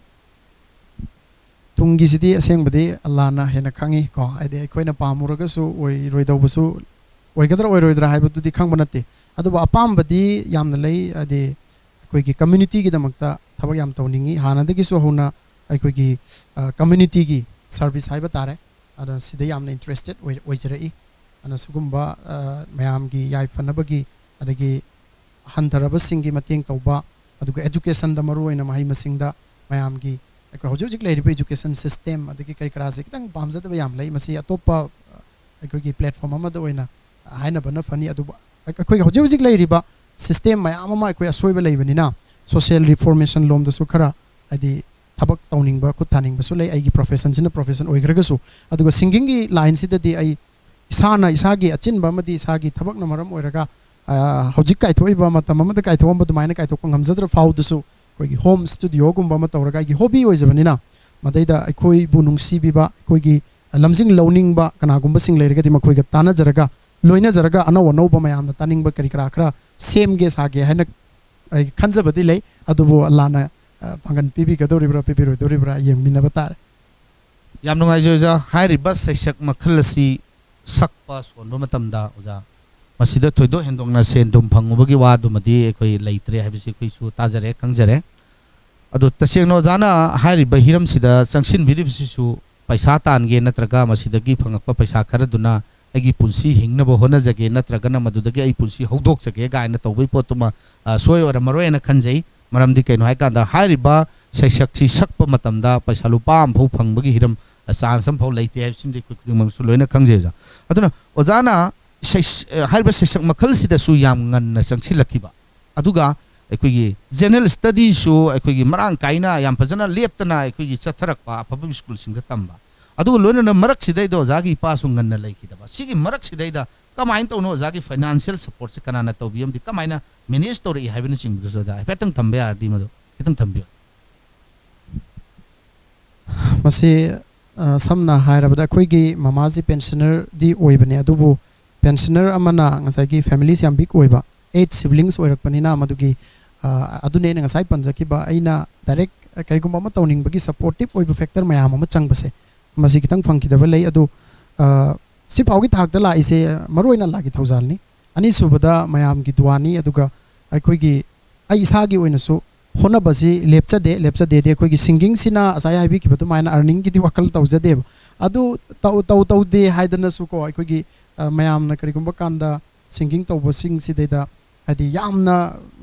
ꯇꯨꯡꯒꯤꯁꯤꯗꯤ ꯑꯁꯦꯡꯕꯗꯤ ꯑꯜꯂꯥꯅ ꯍꯦꯟꯅ ꯈꯪꯉꯤ ꯀꯣ, ꯍꯥꯏꯗꯤ ꯑꯩꯈꯣꯏꯅ ꯄꯥꯝꯃꯨꯔꯒꯁꯨ ꯑꯣꯏꯔꯣꯏꯗꯧꯕꯁꯨ ꯑꯣꯏꯒꯗ꯭ꯔꯥ ꯑꯣꯏꯔꯣꯏꯗ꯭ꯔꯥ ꯍꯥꯏꯕꯗꯨꯗꯤ ꯈꯪꯕ ꯅꯠꯇꯦ꯫ ꯑꯗꯨꯕꯨ ꯑꯄꯥꯝꯕꯗꯤ ꯌꯥꯝꯅ ꯂꯩ꯫ ꯍꯥꯏꯗꯤ ꯑꯩꯈꯣꯏꯒꯤ ꯀꯝꯃ꯭ꯌꯨꯅꯤꯇꯤꯒꯤꯗꯃꯛꯇ ꯊꯕꯛ ꯌꯥꯝ ꯇꯧꯅꯤꯡꯉꯤ꯫ ꯍꯥꯟꯅꯗꯒꯤꯁꯨ ꯍꯧꯅ ꯑꯩꯈꯣꯏꯒꯤ ꯀꯝꯃ꯭ꯌꯨꯅꯤꯇꯤꯒꯤ ꯁꯥꯔꯚꯤꯁ ꯍꯥꯏꯕ ꯇꯥꯔꯦ, ꯑꯗ ꯁꯤꯗ ꯌꯥꯝꯅ ꯏꯟꯇꯔꯦꯁꯇꯦꯠ ꯑꯣꯏꯖꯔꯛꯏ꯫ ꯑꯗꯨꯅ ꯁꯤꯒꯨꯝꯕ ꯃꯌꯥꯝꯒꯤ ꯌꯥꯏꯐꯅꯕꯒꯤ, ꯑꯗꯒꯤ ꯍꯟꯊꯔꯕꯁꯤꯡꯒꯤ ꯃꯇꯦꯡ ꯇꯧꯕ, ꯑꯗꯨꯒ ꯑꯦꯖꯨꯀꯦꯁꯟꯗ, ꯃꯔꯨꯑꯣꯏꯅ ꯃꯍꯩ ꯃꯁꯤꯡꯗ ꯃꯌꯥꯝꯒꯤ, ꯑꯩꯈꯣꯏ ꯍꯧꯖꯤꯛ ꯍꯧꯖꯤꯛ ꯂꯩꯔꯤꯕ ꯑꯦꯖꯨꯀꯦꯁꯟ ꯁꯤꯁꯇꯦꯝ ꯑꯗꯒꯤ ꯀꯔꯤ ꯀꯔꯥꯁꯦ ꯈꯤꯇꯪ ꯄꯥꯝꯖꯗꯕ ꯌꯥꯝ ꯂꯩ꯫ ꯃꯁꯤ ꯑꯇꯣꯞꯄ ꯑꯩꯈꯣꯏꯒꯤ ꯄ꯭ꯂꯦꯠꯐꯣꯝ ꯑꯃꯗ ꯑꯣꯏꯅ ꯍꯥꯏꯅꯕꯅ ꯐꯅꯤ꯫ ꯑꯗꯨꯕꯨ ꯑꯩꯈꯣꯏꯒꯤ ꯍꯧꯖꯤꯛ ꯍꯧꯖꯤꯛ ꯂꯩꯔꯤꯕ ꯁꯤꯁꯇꯦꯝ ꯃꯌꯥꯝ ꯑꯃ ꯑꯩꯈꯣꯏ ꯑꯁꯣꯏꯕ ꯂꯩꯕꯅꯤꯅ, ꯁꯣꯁꯤꯌꯦꯜ ꯔꯤꯐꯣꯔꯃꯦꯁꯟ ꯂꯣꯝꯗꯁꯨ ꯈꯔ, ꯍꯥꯏꯗꯤ, ꯊꯕꯛ ꯇꯧꯅꯤꯡꯕ, ꯈꯨꯠ ꯊꯥꯅꯤꯡꯕꯁꯨ ꯂꯩ꯫ ꯑꯩꯒꯤ ꯄ꯭ꯔꯣꯐꯦꯁꯟꯁꯤꯅ ꯄ꯭ꯔꯣꯐꯦꯁꯟ ꯑꯣꯏꯈ꯭ꯔꯒꯁꯨ, ꯑꯗꯨꯒ ꯁꯤꯡꯒꯤꯡꯒꯤ ꯂꯥꯏꯟꯁꯤꯗꯗꯤ ꯑꯩ ꯏꯁꯥꯅ ꯏꯁꯥꯒꯤ ꯑꯆꯤꯟꯕ ꯑꯃꯗꯤ ꯏꯁꯥꯒꯤ ꯊꯕꯛꯅ ꯃꯔꯝ ꯑꯣꯏꯔꯒ, ꯑ, ꯍꯧꯖꯤꯛ ꯀꯥꯏꯊꯣꯛꯏꯕ ꯃꯇꯝ ꯑꯃꯗ ꯀꯥꯏꯊꯣꯛꯑꯝꯕ ꯑꯗꯨꯃꯥꯏꯅ ꯀꯥꯏꯊꯣꯛꯄ ꯉꯝꯖꯗ꯭ꯔ ꯐꯥꯎꯗꯁꯨ, ꯑꯩꯈꯣꯏꯒꯤ ꯍꯣꯝ ꯁ꯭ꯇꯨꯗꯤꯑꯣꯒꯨꯝꯕ ꯑꯃ ꯇꯧꯔꯒ, ꯑꯩꯒꯤ ꯍꯣꯕꯤ ꯑꯣꯏꯖꯕꯅꯤꯅ, ꯃꯗꯩꯗ ꯑꯩꯈꯣꯏꯕꯨ ꯅꯨꯡꯁꯤꯕꯤꯕ, ꯑꯩꯈꯣꯏꯒꯤ ꯂꯝꯖꯤꯡ ꯂꯧꯅꯤꯡꯕ ꯀꯅꯥꯒꯨꯝꯕꯁꯤꯡ ꯂꯩꯔꯒꯗꯤ ꯃꯈꯣꯏꯒ ꯇꯥꯟꯅꯖꯔꯒ, ꯂꯣꯏꯅꯖꯔꯒ, ꯑꯅꯧ ꯑꯅꯧꯕ ꯃꯌꯥꯝꯅ ꯇꯥꯅꯤꯡꯕ ꯀꯔꯤ ꯀꯔꯥ ꯈꯔ ꯁꯦꯝꯒꯦ ꯁꯥꯒꯦ ꯍꯥꯏꯅ ꯑꯩ ꯈꯟꯖꯕꯗꯤ ꯂꯩ꯫ ꯑꯗꯨꯕꯨ ꯑꯜꯂꯥꯅ, ꯑ, ꯄꯥꯡꯒꯜ ꯄꯤꯕꯤꯒꯗꯧꯔꯤꯕ꯭ꯔꯥ ꯄꯤꯕꯤꯔꯣꯏꯗꯧꯔꯤꯕ꯭ꯔꯥ ꯌꯦꯡꯃꯤꯟꯅꯕ ꯇꯥꯔꯦ꯫ ꯌꯥꯝ ꯅꯨꯡꯉꯥꯏꯖꯩ ꯑꯣꯖꯥ꯫ ꯍꯥꯏꯔꯤꯕ ꯁꯩꯁꯛ ꯃꯈꯜ ꯑꯁꯤ ꯁꯛꯄ ꯁꯣꯟꯕ ꯃꯇꯝꯗ, ꯑꯣꯖꯥ, ꯃꯁꯤꯗ ꯊꯣꯏꯗꯣꯛ ꯍꯦꯟꯗꯣꯛꯅ ꯁꯦꯟ ꯊꯨꯝ ꯐꯪꯉꯨꯕꯒꯤ ꯋꯥꯗꯨꯃꯗꯤ ꯑꯩꯈꯣꯏ ꯂꯩꯇ꯭ꯔꯦ ꯍꯥꯏꯕꯁꯤ ꯑꯩꯈꯣꯏꯁꯨ ꯇꯥꯖꯔꯦ, ꯈꯪꯖꯔꯦ꯫ ꯑꯗꯣ ꯇꯁꯦꯡꯅ ꯑꯣꯖꯥꯅ ꯍꯥꯏꯔꯤꯕ ꯍꯤꯔꯝꯁꯤꯗ ꯆꯪꯁꯤꯟꯕꯤꯔꯤꯕꯁꯤꯁꯨ ꯄꯩꯁꯥ ꯇꯥꯟꯒꯦ ꯅꯠꯇ꯭ꯔꯒ ꯃꯁꯤꯗꯒꯤ ꯐꯪꯉꯛꯄ ꯄꯩꯁꯥ ꯈꯔꯗꯨꯅ ꯑꯩꯒꯤ ꯄꯨꯟꯁꯤ ꯍꯤꯡꯅꯕ ꯍꯣꯠꯅꯖꯒꯦ ꯅꯠꯇ꯭ꯔꯒꯅ ꯃꯗꯨꯗꯒꯤ ꯑꯩ ꯄꯨꯟꯁꯤ ꯍꯧꯗꯣꯛꯆꯒꯦ ꯀꯥꯏꯅ ꯇꯧꯕꯒꯤ ꯄꯣꯠꯇꯨꯃ, ꯑ, ꯁꯣꯏ ꯑꯣꯏꯔꯝꯃꯔꯣꯏꯅ ꯈꯟꯖꯩ꯫ ꯃꯔꯝꯗꯤ ꯀꯩꯅꯣ ꯍꯥꯏꯀꯥꯟꯗ ꯍꯥꯏꯔꯤꯕ ꯁꯩꯁꯛꯁꯤ ꯁꯛꯄ ꯃꯇꯝꯗ ꯄꯩꯁꯥ ꯂꯨꯄꯥ ꯑꯃꯐꯥꯎ ꯐꯪꯕꯒꯤ ꯍꯤꯔꯝ, ꯑ, ꯆꯥꯟꯁ ꯑꯃꯐꯥꯎ ꯂꯩꯇꯦ ꯍꯥꯏꯕꯁꯤꯃꯗꯤ ꯑꯩꯈꯣꯏ ꯈꯨꯗꯤꯡꯃꯛꯁꯨ ꯂꯣꯏꯅ ꯈꯪꯖꯩ ꯑꯣꯖꯥ꯫ ꯑꯗꯨꯅ ꯑꯣꯖꯥꯅ ꯁꯩꯁ-, ꯑ, ꯍꯥꯏꯔꯤꯕ ꯁꯩꯁꯛ ꯃꯈꯜꯁꯤꯗꯁꯨ ꯌꯥꯝ ꯉꯟꯅ ꯆꯪꯁꯤꯜꯂꯛꯈꯤꯕ, ꯑꯗꯨꯒ ꯑꯩꯈꯣꯏꯒꯤ ꯖꯦꯅꯔꯦꯜ ꯁ꯭ꯇꯗꯤꯁꯨ ꯑꯩꯈꯣꯏꯒꯤ ꯃꯔꯥꯡ ꯀꯥꯏꯅ ꯌꯥꯝ ꯐꯖꯅ ꯂꯦꯞꯇꯅ ꯑꯩꯈꯣꯏꯒꯤ ꯆꯠꯊꯔꯛꯄ ꯑꯐꯕ ꯁ꯭ꯀꯨꯜꯁꯤꯡꯗ ꯇꯝꯕ, ꯑꯗꯨꯒ ꯂꯣꯏꯅꯅ ꯃꯔꯛꯁꯤꯗꯩꯗ ꯑꯣꯖꯥꯒꯤ ꯏꯄꯥꯁꯨ ꯉꯟꯅ ꯂꯩꯈꯤꯗꯕ꯫ ꯁꯤꯒꯤ ꯃꯔꯛꯁꯤꯗꯩꯗ ꯀꯃꯥꯏꯅ ꯇꯧꯅ ꯑꯣꯖꯥꯒꯤ ꯐꯥꯏꯅꯥꯟꯁꯤꯌꯦꯜ ꯁꯄꯣꯔꯠꯁꯦ ꯀꯅꯥꯅ ꯇꯧꯕꯤꯔꯝꯗꯤ, ꯀꯃꯥꯏꯅ ꯃꯦꯅꯦꯖ ꯇꯧꯔꯛꯏ ꯍꯥꯏꯕꯅꯆꯤꯡꯕꯗꯨꯁꯨ ꯑꯣꯖꯥ ꯍꯥꯏꯐꯦꯠꯇꯪ ꯊꯝꯕ ꯌꯥꯔꯗꯤ ꯃꯗꯨ ꯈꯤꯇꯪ ꯊꯝꯕꯤꯌꯨ꯫ ꯃꯁꯤ, ꯑ, ꯁꯝꯅ ꯍꯥꯏꯔꯕꯗ ꯑꯩꯈꯣꯏꯒꯤ ꯃꯃꯥꯁꯤ ꯄꯦꯟꯁꯅꯔꯗꯤ ꯑꯣꯏꯕꯅꯦ, ꯑꯗꯨꯕꯨ ꯄꯦꯟꯁꯅꯔ ꯑꯃꯅ ꯉꯁꯥꯏꯒꯤ ꯐꯦꯃꯤꯂꯤꯁꯤ ꯌꯥꯝ ꯕꯤꯛ ꯑꯣꯏꯕ, ꯑꯩꯠ ꯁꯤꯕ꯭ꯂꯤꯡꯁ ꯑꯣꯏꯔꯛꯄꯅꯤꯅ ꯃꯗꯨꯒꯤ, ꯑ, ꯑꯗꯨꯅꯦ ꯑꯩꯅ ꯉꯁꯥꯏ ꯄꯟꯖꯈꯤꯕ, ꯑꯩꯅ ꯗꯥꯏꯔꯦꯛ ꯀꯔꯤꯒꯨꯝꯕ ꯑꯃ ꯇꯧꯅꯤꯡꯕꯒꯤ ꯁꯄꯣꯔꯇꯤꯞ ꯑꯣꯏꯕ ꯐꯦꯛꯇꯔ ꯃꯌꯥꯝ ꯑꯃ ꯆꯪꯕꯁꯦ, ꯃꯁꯤ ꯈꯤꯇꯪ ꯐꯪꯈꯤꯗꯕ ꯂꯩ꯫ ꯑꯗꯨ, ꯑ, ꯁꯤ ꯐꯥꯎꯒꯤ ꯊꯥꯛꯇ ꯂꯥꯛꯏꯁꯦ, ꯑ, ꯃꯔꯨ ꯑꯣꯏꯅ ꯂꯥꯛꯀꯤ ꯊꯧꯖꯥꯜꯅꯤ꯫ ꯑꯅꯤꯁꯨꯕꯗ ꯃꯌꯥꯝꯒꯤ ꯗꯨꯋꯥꯅꯤ, ꯑꯗꯨꯒ ꯑꯩꯈꯣꯏꯒꯤ, ꯑꯩ ꯏꯁꯥꯒꯤ ꯑꯣꯏꯅꯁꯨ ꯍꯣꯠꯅꯕꯁꯤ ꯂꯦꯞꯆꯗꯦ꯫ ꯂꯦꯞꯆꯗꯦꯗꯤ ꯑꯩꯈꯣꯏꯒꯤ ꯁꯤꯡꯒꯤꯡꯁꯤꯅ ꯉꯁꯥꯏ ꯍꯥꯏꯕꯤꯈꯤꯕ ꯑꯗꯨꯃꯥꯏꯅ ꯑꯥꯔꯅꯤꯡꯒꯤꯗꯤ ꯋꯥꯈꯜ ꯇꯧꯖꯗꯦꯕ꯫ ꯑꯗꯨ ꯇꯧ-, ꯇꯧ-, ꯇꯧꯗꯦ ꯍꯥꯏꯗꯅꯁꯨꯀꯣ, ꯑꯩꯈꯣꯏꯒꯤ, ꯑ, ꯃꯌꯥꯝꯅ ꯀꯔꯤꯒꯨꯝꯕ ꯀꯥꯟꯗ ꯁꯤꯡꯒꯤꯡ ꯇꯧꯕꯁꯤꯡꯁꯤꯗꯩꯗ ꯍꯥꯏꯗꯤ ꯌꯥꯝꯅ, ꯑ,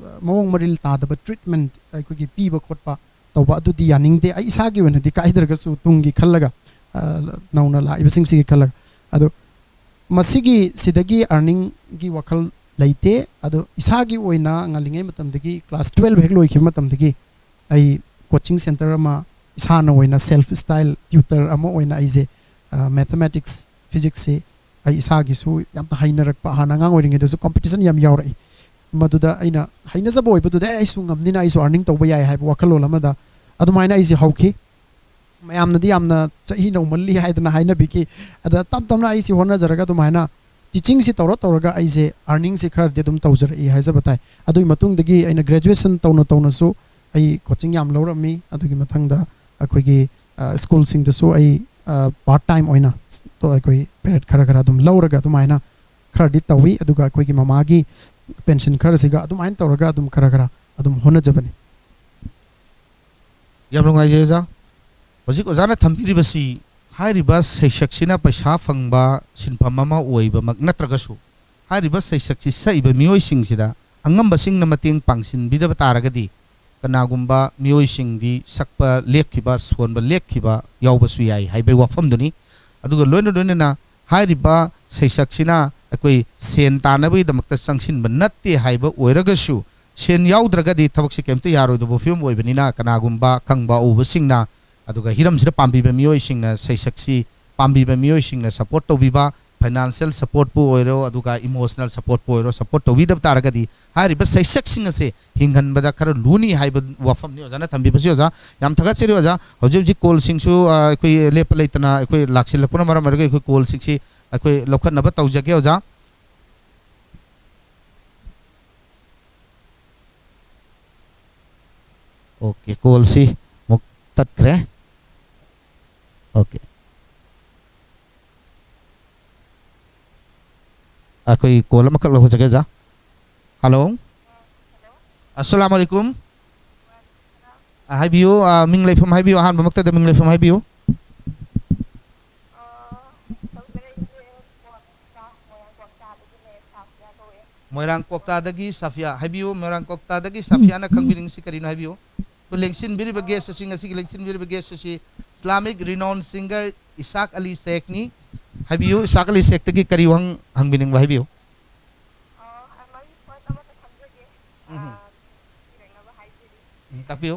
ꯃꯑꯣꯡ ꯃꯔꯤꯜ ꯇꯥꯗꯕ ꯇ꯭ꯔꯤꯠꯃꯦꯟꯠ ꯑꯩꯈꯣꯏꯒꯤ ꯄꯤꯕ ꯈꯣꯠꯄ ꯇꯧꯕ ꯑꯗꯨꯗꯤ ꯌꯥꯅꯤꯡꯗꯦ꯫ ꯑꯩ ꯏꯁꯥꯒꯤ ꯑꯣꯏꯅꯗꯤ ꯀꯥꯏꯗ꯭ꯔꯒꯁꯨ ꯇꯨꯡꯒꯤ ꯈꯜꯂꯒ, ꯑ, ꯅꯧꯅ ꯂꯥꯛꯏꯕꯁꯤꯡꯁꯤꯒꯤ ꯈꯜꯂꯒ꯫ ꯑꯗꯣ ꯃꯁꯤꯒꯤ ꯁꯤꯗꯒꯤ ꯑꯥꯔꯅꯤꯡꯒꯤ ꯋꯥꯈꯜ ꯂꯩꯇꯦ꯫ ꯑꯗꯣ ꯏꯁꯥꯒꯤ ꯑꯣꯏꯅ ꯉꯜꯂꯤꯉꯩ ꯃꯇꯝꯗꯒꯤ, ꯀ꯭ꯂꯥꯁ ꯇꯨꯋꯦꯜꯕ ꯍꯦꯛ ꯂꯣꯏꯈꯤꯕ ꯃꯇꯝꯗꯒꯤ ꯑꯩ ꯀꯣꯆꯤꯡ ꯁꯦꯟꯇꯔ ꯑꯃ, ꯏꯁꯥꯅ ꯑꯣꯏꯅ ꯁꯦꯜꯐ ꯁ꯭ꯇꯥꯏꯜ ꯇ꯭ꯌꯨꯇꯔ ꯑꯃ ꯑꯣꯏꯅ ꯑꯩꯁꯦ, ꯑ, ꯃꯦꯊꯃꯦꯇꯤꯛꯁ, ꯐꯤꯖꯤꯛꯁꯁꯤ ꯑꯩ ꯏꯁꯥꯒꯤꯁꯨ ꯌꯥꯝꯅ ꯍꯩꯅꯔꯛꯄ, ꯍꯥꯟꯅ ꯑꯉꯥꯡ ꯑꯣꯏꯔꯤꯉꯩꯗꯁꯨ ꯀꯣꯝꯄꯤꯇꯤꯁꯟ ꯌꯥꯝ ꯌꯥꯎꯔꯛꯏ꯫ ꯃꯗꯨꯗ ꯑꯩꯅ ꯍꯩꯅꯖꯕ ꯑꯣꯏꯕꯗꯨꯗ, "ꯑꯦ, ꯑꯩꯁꯨ ꯉꯝꯅꯤꯅ, ꯑꯩꯁꯨ ꯑꯥꯔꯅꯤꯡ ꯇꯧꯕ ꯌꯥꯏ" ꯍꯥꯏꯕ ꯋꯥꯈꯜꯂꯣꯟ ꯑꯃꯗ ꯑꯗꯨꯃꯥꯏꯅ ꯑꯩꯁꯦ ꯍꯧꯈꯤ꯫ ꯃꯌꯥꯝꯅꯗꯤ ꯌꯥꯝꯅ ꯆꯍꯤ ꯅꯧꯃꯜꯂꯤ ꯍꯥꯏꯗꯅ ꯍꯥꯏꯅꯕꯤꯈꯤ꯫ ꯑꯗ ꯇꯞ ꯇꯞꯅ ꯑꯩꯁꯦ ꯍꯣꯠꯅꯖꯔꯒ ꯑꯗꯨꯃꯥꯏꯅ ꯇꯤꯆꯤꯡꯁꯤ ꯇꯧꯔ ꯇꯧꯔꯒ ꯑꯩꯁꯦ ꯑꯥꯔꯅꯤꯡꯁꯤ ꯈꯔꯗꯤ ꯑꯗꯨꯝ ꯇꯧꯖꯔꯛꯏ ꯍꯥꯏꯖꯕ ꯇꯥꯏ꯫ ꯑꯗꯨꯒꯤ ꯃꯇꯨꯡꯗꯒꯤ ꯑꯩꯅ ꯒ꯭ꯔꯦꯖꯨꯑꯦꯁꯟ ꯇꯧꯅ ꯇꯧꯅꯁꯨ ꯑꯩ ꯀꯣꯆꯤꯡ ꯌꯥꯝ ꯂꯧꯔꯝꯃꯤ꯫ ꯑꯗꯨꯒꯤ ꯃꯊꯪꯗ ꯑꯩꯈꯣꯏꯒꯤ, ꯑ, ꯁ꯭ꯀꯨꯜꯁꯤꯡꯗꯁꯨ ꯑꯩ, ꯑ, ꯄꯥꯔꯠ ꯇꯥꯏꯝ ꯑꯣꯏꯅ ꯇꯣ-, ꯑꯩꯈꯣꯏ ꯄꯦꯔꯦꯠ ꯈꯔ ꯈꯔ ꯑꯗꯨꯝ ꯂꯧꯔꯒ ꯑꯗꯨꯃꯥꯏꯅ ꯈꯔꯗꯤ ꯇꯧꯏ꯫ ꯑꯗꯨꯒ ꯑꯩꯈꯣꯏꯒꯤ ꯃꯃꯥꯒꯤ ꯄꯦꯟꯁꯤꯟ ꯈꯔꯁꯤꯒ ꯑꯗꯨꯃꯥꯏꯅ ꯇꯧꯔꯒ ꯑꯗꯨꯝ ꯈꯔ ꯈꯔ ꯑꯗꯨꯝ ꯍꯣꯠꯅꯖꯕꯅꯤ꯫ ꯌꯥꯝ ꯅꯨꯡꯉꯥꯏꯖꯩ ꯑꯣꯖꯥ꯫ ꯍꯧꯖꯤꯛ ꯑꯣꯖꯥꯅ ꯊꯝꯕꯤꯔꯤꯕꯁꯤ ꯍꯥꯏꯔꯤꯕ ꯁꯩꯁꯛꯁꯤꯅ ꯄꯩꯁꯥ ꯐꯪꯕ ꯁꯤꯟꯐꯝ ꯑꯃ ꯑꯣꯏꯕꯃꯛ ꯅꯠꯇ꯭ꯔꯒꯁꯨ, ꯍꯥꯏꯔꯤꯕ ꯁꯩꯁꯛꯁꯤ ꯁꯛꯏꯕ ꯃꯤꯑꯣꯏꯁꯤꯡꯁꯤꯗ ꯑꯉꯝꯕꯁꯤꯡꯅ ꯃꯇꯦꯡ ꯄꯥꯡꯁꯤꯟꯕꯤꯗꯕ ꯇꯥꯔꯒꯗꯤ, ꯀꯅꯥꯒꯨꯝꯕ ꯃꯤꯑꯣꯏꯁꯤꯡꯗꯤ ꯁꯛꯄ ꯂꯦꯞꯈꯤꯕ, ꯁꯣꯟꯕ ꯂꯦꯞꯈꯤꯕ ꯌꯥꯎꯕꯁꯨ ꯌꯥꯏ ꯍꯥꯏꯕꯒꯤ ꯋꯥꯐꯝꯗꯨꯅꯤ꯫ ꯑꯗꯨꯒ ꯂꯣꯏꯅ ꯂꯣꯏꯅꯅ ꯍꯥꯏꯔꯤꯕ ꯁꯩꯁꯛꯁꯤꯅ ꯑꯩꯈꯣꯏ ꯁꯦꯟ ꯇꯥꯟꯅꯕꯒꯤꯗꯃꯛꯇ ꯆꯪꯁꯤꯟꯕ ꯅꯠꯇꯦ ꯍꯥꯏꯕ ꯑꯣꯏꯔꯒꯁꯨ, ꯁꯦꯟ ꯌꯥꯎꯗ꯭ꯔꯒꯗꯤ ꯊꯕꯛꯁꯦ ꯀꯩꯝꯇ ꯌꯥꯔꯣꯏꯗꯕ ꯐꯤꯕꯝ ꯑꯣꯏꯕꯅꯤꯅ, ꯀꯅꯥꯒꯨꯝꯕ ꯑꯈꯪꯕ ꯑꯎꯕꯁꯤꯡꯅ, ꯑꯗꯨꯒ ꯍꯤꯔꯝꯁꯤꯗ ꯄꯥꯝꯕꯤꯕ ꯃꯤꯑꯣꯏꯁꯤꯡꯅ, ꯁꯩꯁꯛꯁꯤ ꯄꯥꯝꯕꯤꯕ ꯃꯤꯑꯣꯏꯁꯤꯡꯅ ꯁꯄꯣꯔꯠ ꯇꯧꯕꯤꯕ, ꯐꯥꯏꯅꯥꯟꯁꯤꯌꯦꯜ ꯁꯄꯣꯔꯠꯄꯨ ꯑꯣꯏꯔꯣ, ꯑꯗꯨꯒ ꯏꯃꯣꯁꯅꯦꯜ ꯁꯄꯣꯔꯠꯄꯨ ꯑꯣꯏꯔꯣ, ꯁꯄꯣꯔꯠ ꯇꯧꯕꯤꯗꯕ ꯇꯥꯔꯒꯗꯤ ꯍꯥꯏꯔꯤꯕ ꯁꯩꯁꯛꯁꯤꯡ ꯑꯁꯦ ꯍꯤꯡꯍꯟꯕꯗ ꯈꯔ ꯂꯨꯅꯤ ꯍꯥꯏꯕ ꯋꯥꯐꯝꯅꯤ ꯑꯣꯖꯥꯅ ꯊꯝꯕꯤꯕꯁꯤ꯫ ꯑꯣꯖꯥ, ꯌꯥꯝ ꯊꯥꯒꯠꯆꯔꯤ ꯑꯣꯖꯥ꯫ ꯍꯧꯖꯤꯛ ꯍꯧꯖꯤꯛ ꯀꯣꯜꯁꯤꯡꯁꯨ, ꯑ, ꯑꯩꯈꯣꯏ ꯂꯦꯞꯄ ꯂꯩꯇꯅ ꯑꯩꯈꯣꯏ ꯂꯥꯛꯁꯤꯜꯂꯛꯄꯅ ꯃꯔꯝ ꯑꯣꯏꯔꯒ ꯑꯩꯈꯣꯏ ꯀꯣꯜꯁꯤꯡꯁꯤ ꯑꯩꯈꯣꯏ ꯂꯧꯈꯠꯅꯕ ꯇꯧꯖꯒꯦ ꯑꯣꯖꯥ꯫ ꯑꯣꯀꯦ, ꯀꯣꯜꯁꯤ ꯑꯃꯨꯛ ꯇꯠꯈ꯭ꯔꯦ꯫ ꯑꯣꯀꯦ꯫ ꯑꯩꯈꯣꯏ ꯀꯣꯜ ꯑꯃꯈꯛ ꯂꯧꯖꯒꯦ ꯑꯣꯖꯥ꯫ ꯍꯜꯂꯣ꯫ ꯑꯁꯂꯥꯃꯨ ꯑꯂꯥꯏꯀꯨꯝ꯫ ꯑ, ꯍꯥꯏꯕꯤꯌꯨ, ꯑ, ꯃꯤꯡ ꯂꯩꯐꯝ ꯍꯥꯏꯕꯤꯌꯨ, ꯑꯍꯥꯟꯕꯃꯛꯇꯗ ꯃꯤꯡ ꯂꯩꯐꯝ ꯍꯥꯏꯕꯤꯌꯨ꯫ ꯃꯣꯏꯔꯥꯡ ꯀ꯭ꯋꯥꯛꯇꯥꯗꯒꯤ ꯁꯥꯐꯤꯌꯥ ꯍꯥꯏꯕꯤꯌꯨ꯫ ꯃꯣꯏꯔꯥꯡ ꯀ꯭ꯋꯥꯛꯇꯥꯗꯒꯤ ꯁꯥꯐꯤꯌꯥꯅ ꯈꯪꯕꯤꯅꯤꯡꯁꯤ ꯀꯔꯤꯅꯣ ꯍꯥꯏꯕꯤꯌꯨ꯫ ꯑꯩꯈꯣꯏ ꯂꯦꯡꯁꯤꯟꯕꯤꯔꯤꯕ ꯒꯦꯁ ꯑꯁꯤ, ꯉꯁꯤꯒꯤ ꯂꯦꯡꯁꯤꯟꯕꯤꯔꯤꯕ ꯒꯦꯁ ꯑꯁꯤ ꯏꯁꯂꯥꯃꯤꯛ ꯔꯤꯅꯣꯟ ꯁꯤꯡꯒꯔ ꯏꯁꯥꯛ ꯑꯂꯤ ꯁꯦꯈꯅꯤ꯫ ꯍꯥꯏꯕꯤꯌꯨ, ꯏꯁꯥꯛ ꯑꯂꯤ ꯁꯦꯈꯇꯒꯤ ꯀꯔꯤ ꯋꯥꯍꯪ ꯍꯪꯕꯤꯅꯤꯡꯕ ꯍꯥꯏꯕꯤꯌꯨ꯫ ꯑ, ꯑ, ꯃꯔꯨꯞ ꯄꯣꯏꯟꯠ ꯑꯃꯇ ꯊꯝꯖꯒꯦ꯫ ꯎꯝ꯫ ꯑ, ꯊꯤꯔꯛꯅꯕ ꯍꯥꯏꯖꯔꯤ꯫ ꯎꯝ, ꯇꯥꯛꯄꯤꯌꯨ꯫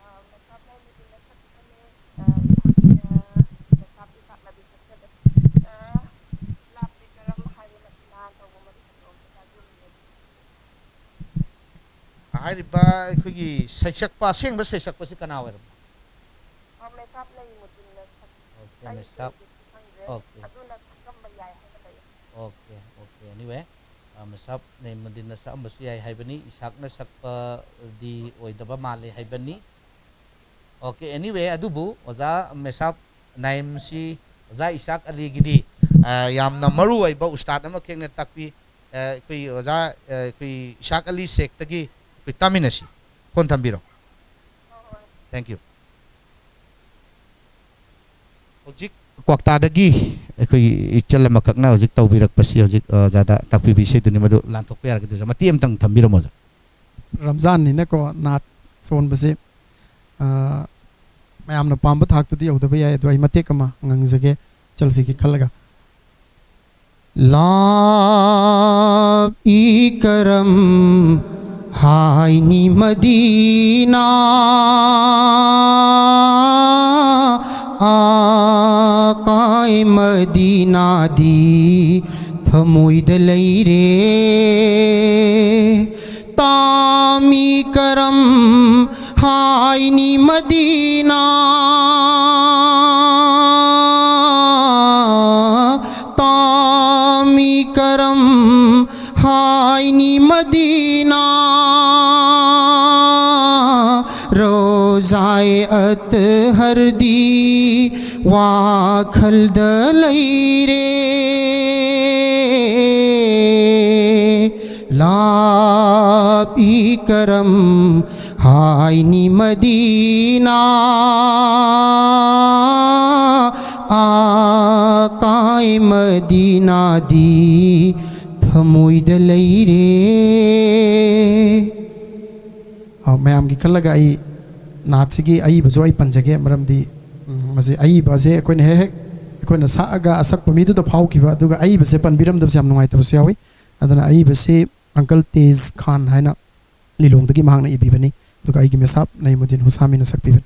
ꯑ, ꯃꯦꯁꯥꯞ ꯅꯥꯏꯃꯨꯗꯤꯟꯅ ꯁꯛꯄꯅꯦ꯫ ꯑ, ꯑꯩꯈꯣꯏꯒꯤ, ꯑ, ꯃꯦꯁꯥꯞꯇꯤ ꯄꯥꯛꯅꯗꯤ ꯁꯛꯆꯗꯦ꯫ ꯑ, ꯂꯥꯞꯂꯤ ꯀꯔꯝ ꯍꯥꯏꯕ ꯃꯇꯤꯅꯥ ꯇꯧꯕ ꯃꯗꯨ ꯁꯛꯂꯛꯑꯣ꯫ ꯍꯥꯏꯔꯤꯕ ꯑꯩꯈꯣꯏꯒꯤ ꯁꯩꯁꯛꯄ, ꯑꯁꯦꯡꯕ ꯁꯩꯁꯛꯄꯁꯤ ꯀꯅꯥ ꯑꯣꯏꯔꯝꯕ? ꯑ, ꯃꯦꯁꯥꯞ ꯅꯥꯏꯃꯨꯗꯤꯟꯅ ꯁꯛ-, ꯑꯣꯀꯦ, ꯑꯩ ꯃꯦꯁꯥꯞ꯫ ꯍꯧꯖꯤꯛꯇꯤ ꯈꯪꯗ꯭ꯔꯦ꯫ ꯑꯣꯀꯦ꯫ ꯑꯗꯨꯅ ꯁꯛꯂꯝꯕ ꯌꯥꯏ ꯍꯥꯏꯅ ꯂꯩ꯫ Okay, okay. Anyway, ꯑ, ꯃꯦꯁꯥꯞ ꯅꯥꯏꯃꯨꯗꯤꯟꯅ ꯁꯛꯑꯝꯕꯁꯨ ꯌꯥꯏ ꯍꯥꯏꯕꯅꯤ, ꯏꯁꯥꯛꯅ ꯁꯛꯄꯗꯤ ꯑꯣꯏꯗꯕ ꯃꯥꯜꯂꯦ ꯍꯥꯏꯕꯅꯤ꯫ ꯑꯣꯀꯦ, anyway, ꯑꯗꯨꯕꯨ ꯑꯣꯖꯥ ꯃꯦꯁꯥꯞ ꯅꯥꯏꯝꯁꯤ ꯑꯣꯖꯥ ꯏꯁꯥꯛ ꯑꯂꯤꯒꯤꯗꯤ, ꯑ, ꯌꯥꯝꯅ ꯃꯔꯨ ꯑꯣꯏꯕ ꯎꯁꯇꯥꯗ ꯑꯃꯈꯛꯅ ꯇꯥꯛꯄꯤ꯫ ꯑ, ꯑꯩꯈꯣꯏ ꯑꯣꯖꯥ, ꯑ, ꯑꯩꯈꯣꯏ ꯏꯁꯥꯛ ꯑꯂꯤ ꯁꯦꯈꯇꯒꯤ ꯑꯩꯈꯣꯏ ꯇꯥꯃꯤꯟꯅꯁꯤ꯫ ꯐꯣꯟ ꯊꯝꯕꯤꯔꯣ꯫ Thank you꯫ ꯍꯧꯖꯤꯛ ꯀ꯭ꯋꯥꯛꯇꯥꯗꯒꯤ ꯑꯩꯈꯣꯏꯒꯤ ꯏꯆꯜ ꯑꯃꯈꯛꯅ ꯍꯧꯖꯤꯛ ꯇꯧꯕꯤꯔꯛꯄꯁꯤ ꯍꯧꯖꯤꯛ, ꯑ, ꯑꯣꯖꯥꯗ ꯇꯥꯛꯄꯤꯕ ꯏꯁꯩꯗꯨꯅꯤ, ꯃꯗꯨ ꯂꯥꯟꯊꯣꯛꯄ ꯌꯥꯔꯒꯗꯤ ꯑꯣꯖꯥ ꯃꯇꯦꯛ ꯑꯃꯇꯪ ꯊꯝꯕꯤꯔꯝꯃꯣ ꯑꯣꯖꯥ꯫ ꯔꯝꯖꯥꯟꯅꯤꯅꯀꯣ ꯅꯥꯠ ꯁꯣꯟꯕꯁꯤ, ꯑ, ꯃꯌꯥꯝꯅ ꯄꯥꯝꯕ ꯊꯥꯛꯇꯨꯗꯤ ꯌꯧꯗꯕ ꯌꯥꯏ, ꯑꯗꯣ ꯑꯩ ꯃꯇꯦꯛ ꯑꯃ ꯉꯪꯖꯒꯦ ꯏꯆꯜꯁꯤꯒꯤ ꯈꯜꯂꯒ꯫ ꯂꯥꯞꯏ ꯀꯔꯝ ꯍꯥꯏꯅꯤ ꯃꯗꯤꯅꯥ, ꯑꯥꯀꯥꯏ ꯃꯗꯤꯅꯥꯗꯤ ꯊꯃꯣꯏꯗ ꯂꯩꯔꯦ꯫ ꯇꯥꯃꯤ ꯀꯔꯝ ꯍꯥꯏꯅꯤ ꯃꯗꯤꯅꯥ, ꯇꯥꯃꯤ ꯀꯔꯝ ꯍꯥꯏꯅꯤ ꯃꯗꯤꯅꯥ꯫ ꯔꯣꯖꯥꯏ ꯑꯠꯍꯔꯗꯤ ꯋꯥꯈꯜꯗ ꯂꯩꯔꯦ ꯂꯥꯞꯏ ꯀꯔꯝ ꯍꯥꯏꯅꯤ ꯃꯗꯤꯅꯥ ꯑꯀꯥꯏ ꯃꯗꯤꯅꯥꯗꯤ ꯊꯃꯣꯏꯗ ꯂꯩꯔꯦ꯫ ꯑ, ꯃꯌꯥꯝꯒꯤ ꯈꯜꯂꯒ ꯑꯩ ꯅꯥꯠꯁꯤꯒꯤ ꯑꯏꯕꯁꯨ ꯑꯩ ꯄꯟꯖꯒꯦ꯫ ꯃꯔꯝꯗꯤ, ꯎꯝ, ꯃꯁꯤ ꯑꯏꯕꯁꯦ ꯑꯩꯈꯣꯏꯅ ꯍꯦꯛ ꯍꯦꯛ ꯑꯩꯈꯣꯏꯅ ꯁꯛꯑꯒ ꯑꯁꯛꯄ ꯃꯤꯗꯨꯗ ꯐꯥꯎꯈꯤꯕ, ꯑꯗꯨꯒ ꯑꯏꯕꯁꯦ ꯄꯟꯕꯤꯔꯝꯗꯕꯁꯦ ꯌꯥꯝ ꯅꯨꯡꯉꯥꯏꯇꯕꯁꯨ ꯌꯥꯎꯏ꯫ ꯑꯗꯨꯅ ꯑꯏꯕꯁꯤ ꯑꯪꯀꯜ ꯇꯦꯖ ꯈꯥꯟ ꯍꯥꯏꯅ ꯂꯤꯂꯣꯡꯗꯒꯤ ꯃꯍꯥꯛꯅ ꯏꯕꯤꯕꯅꯤ꯫ ꯑꯗꯨꯒ ꯑꯩꯒꯤ ꯃꯤꯁꯥꯞ ꯅꯏꯃꯨꯗꯤꯟ ꯍꯨꯁꯥꯃꯤꯅ ꯁꯛꯄꯤꯕꯅꯤ꯫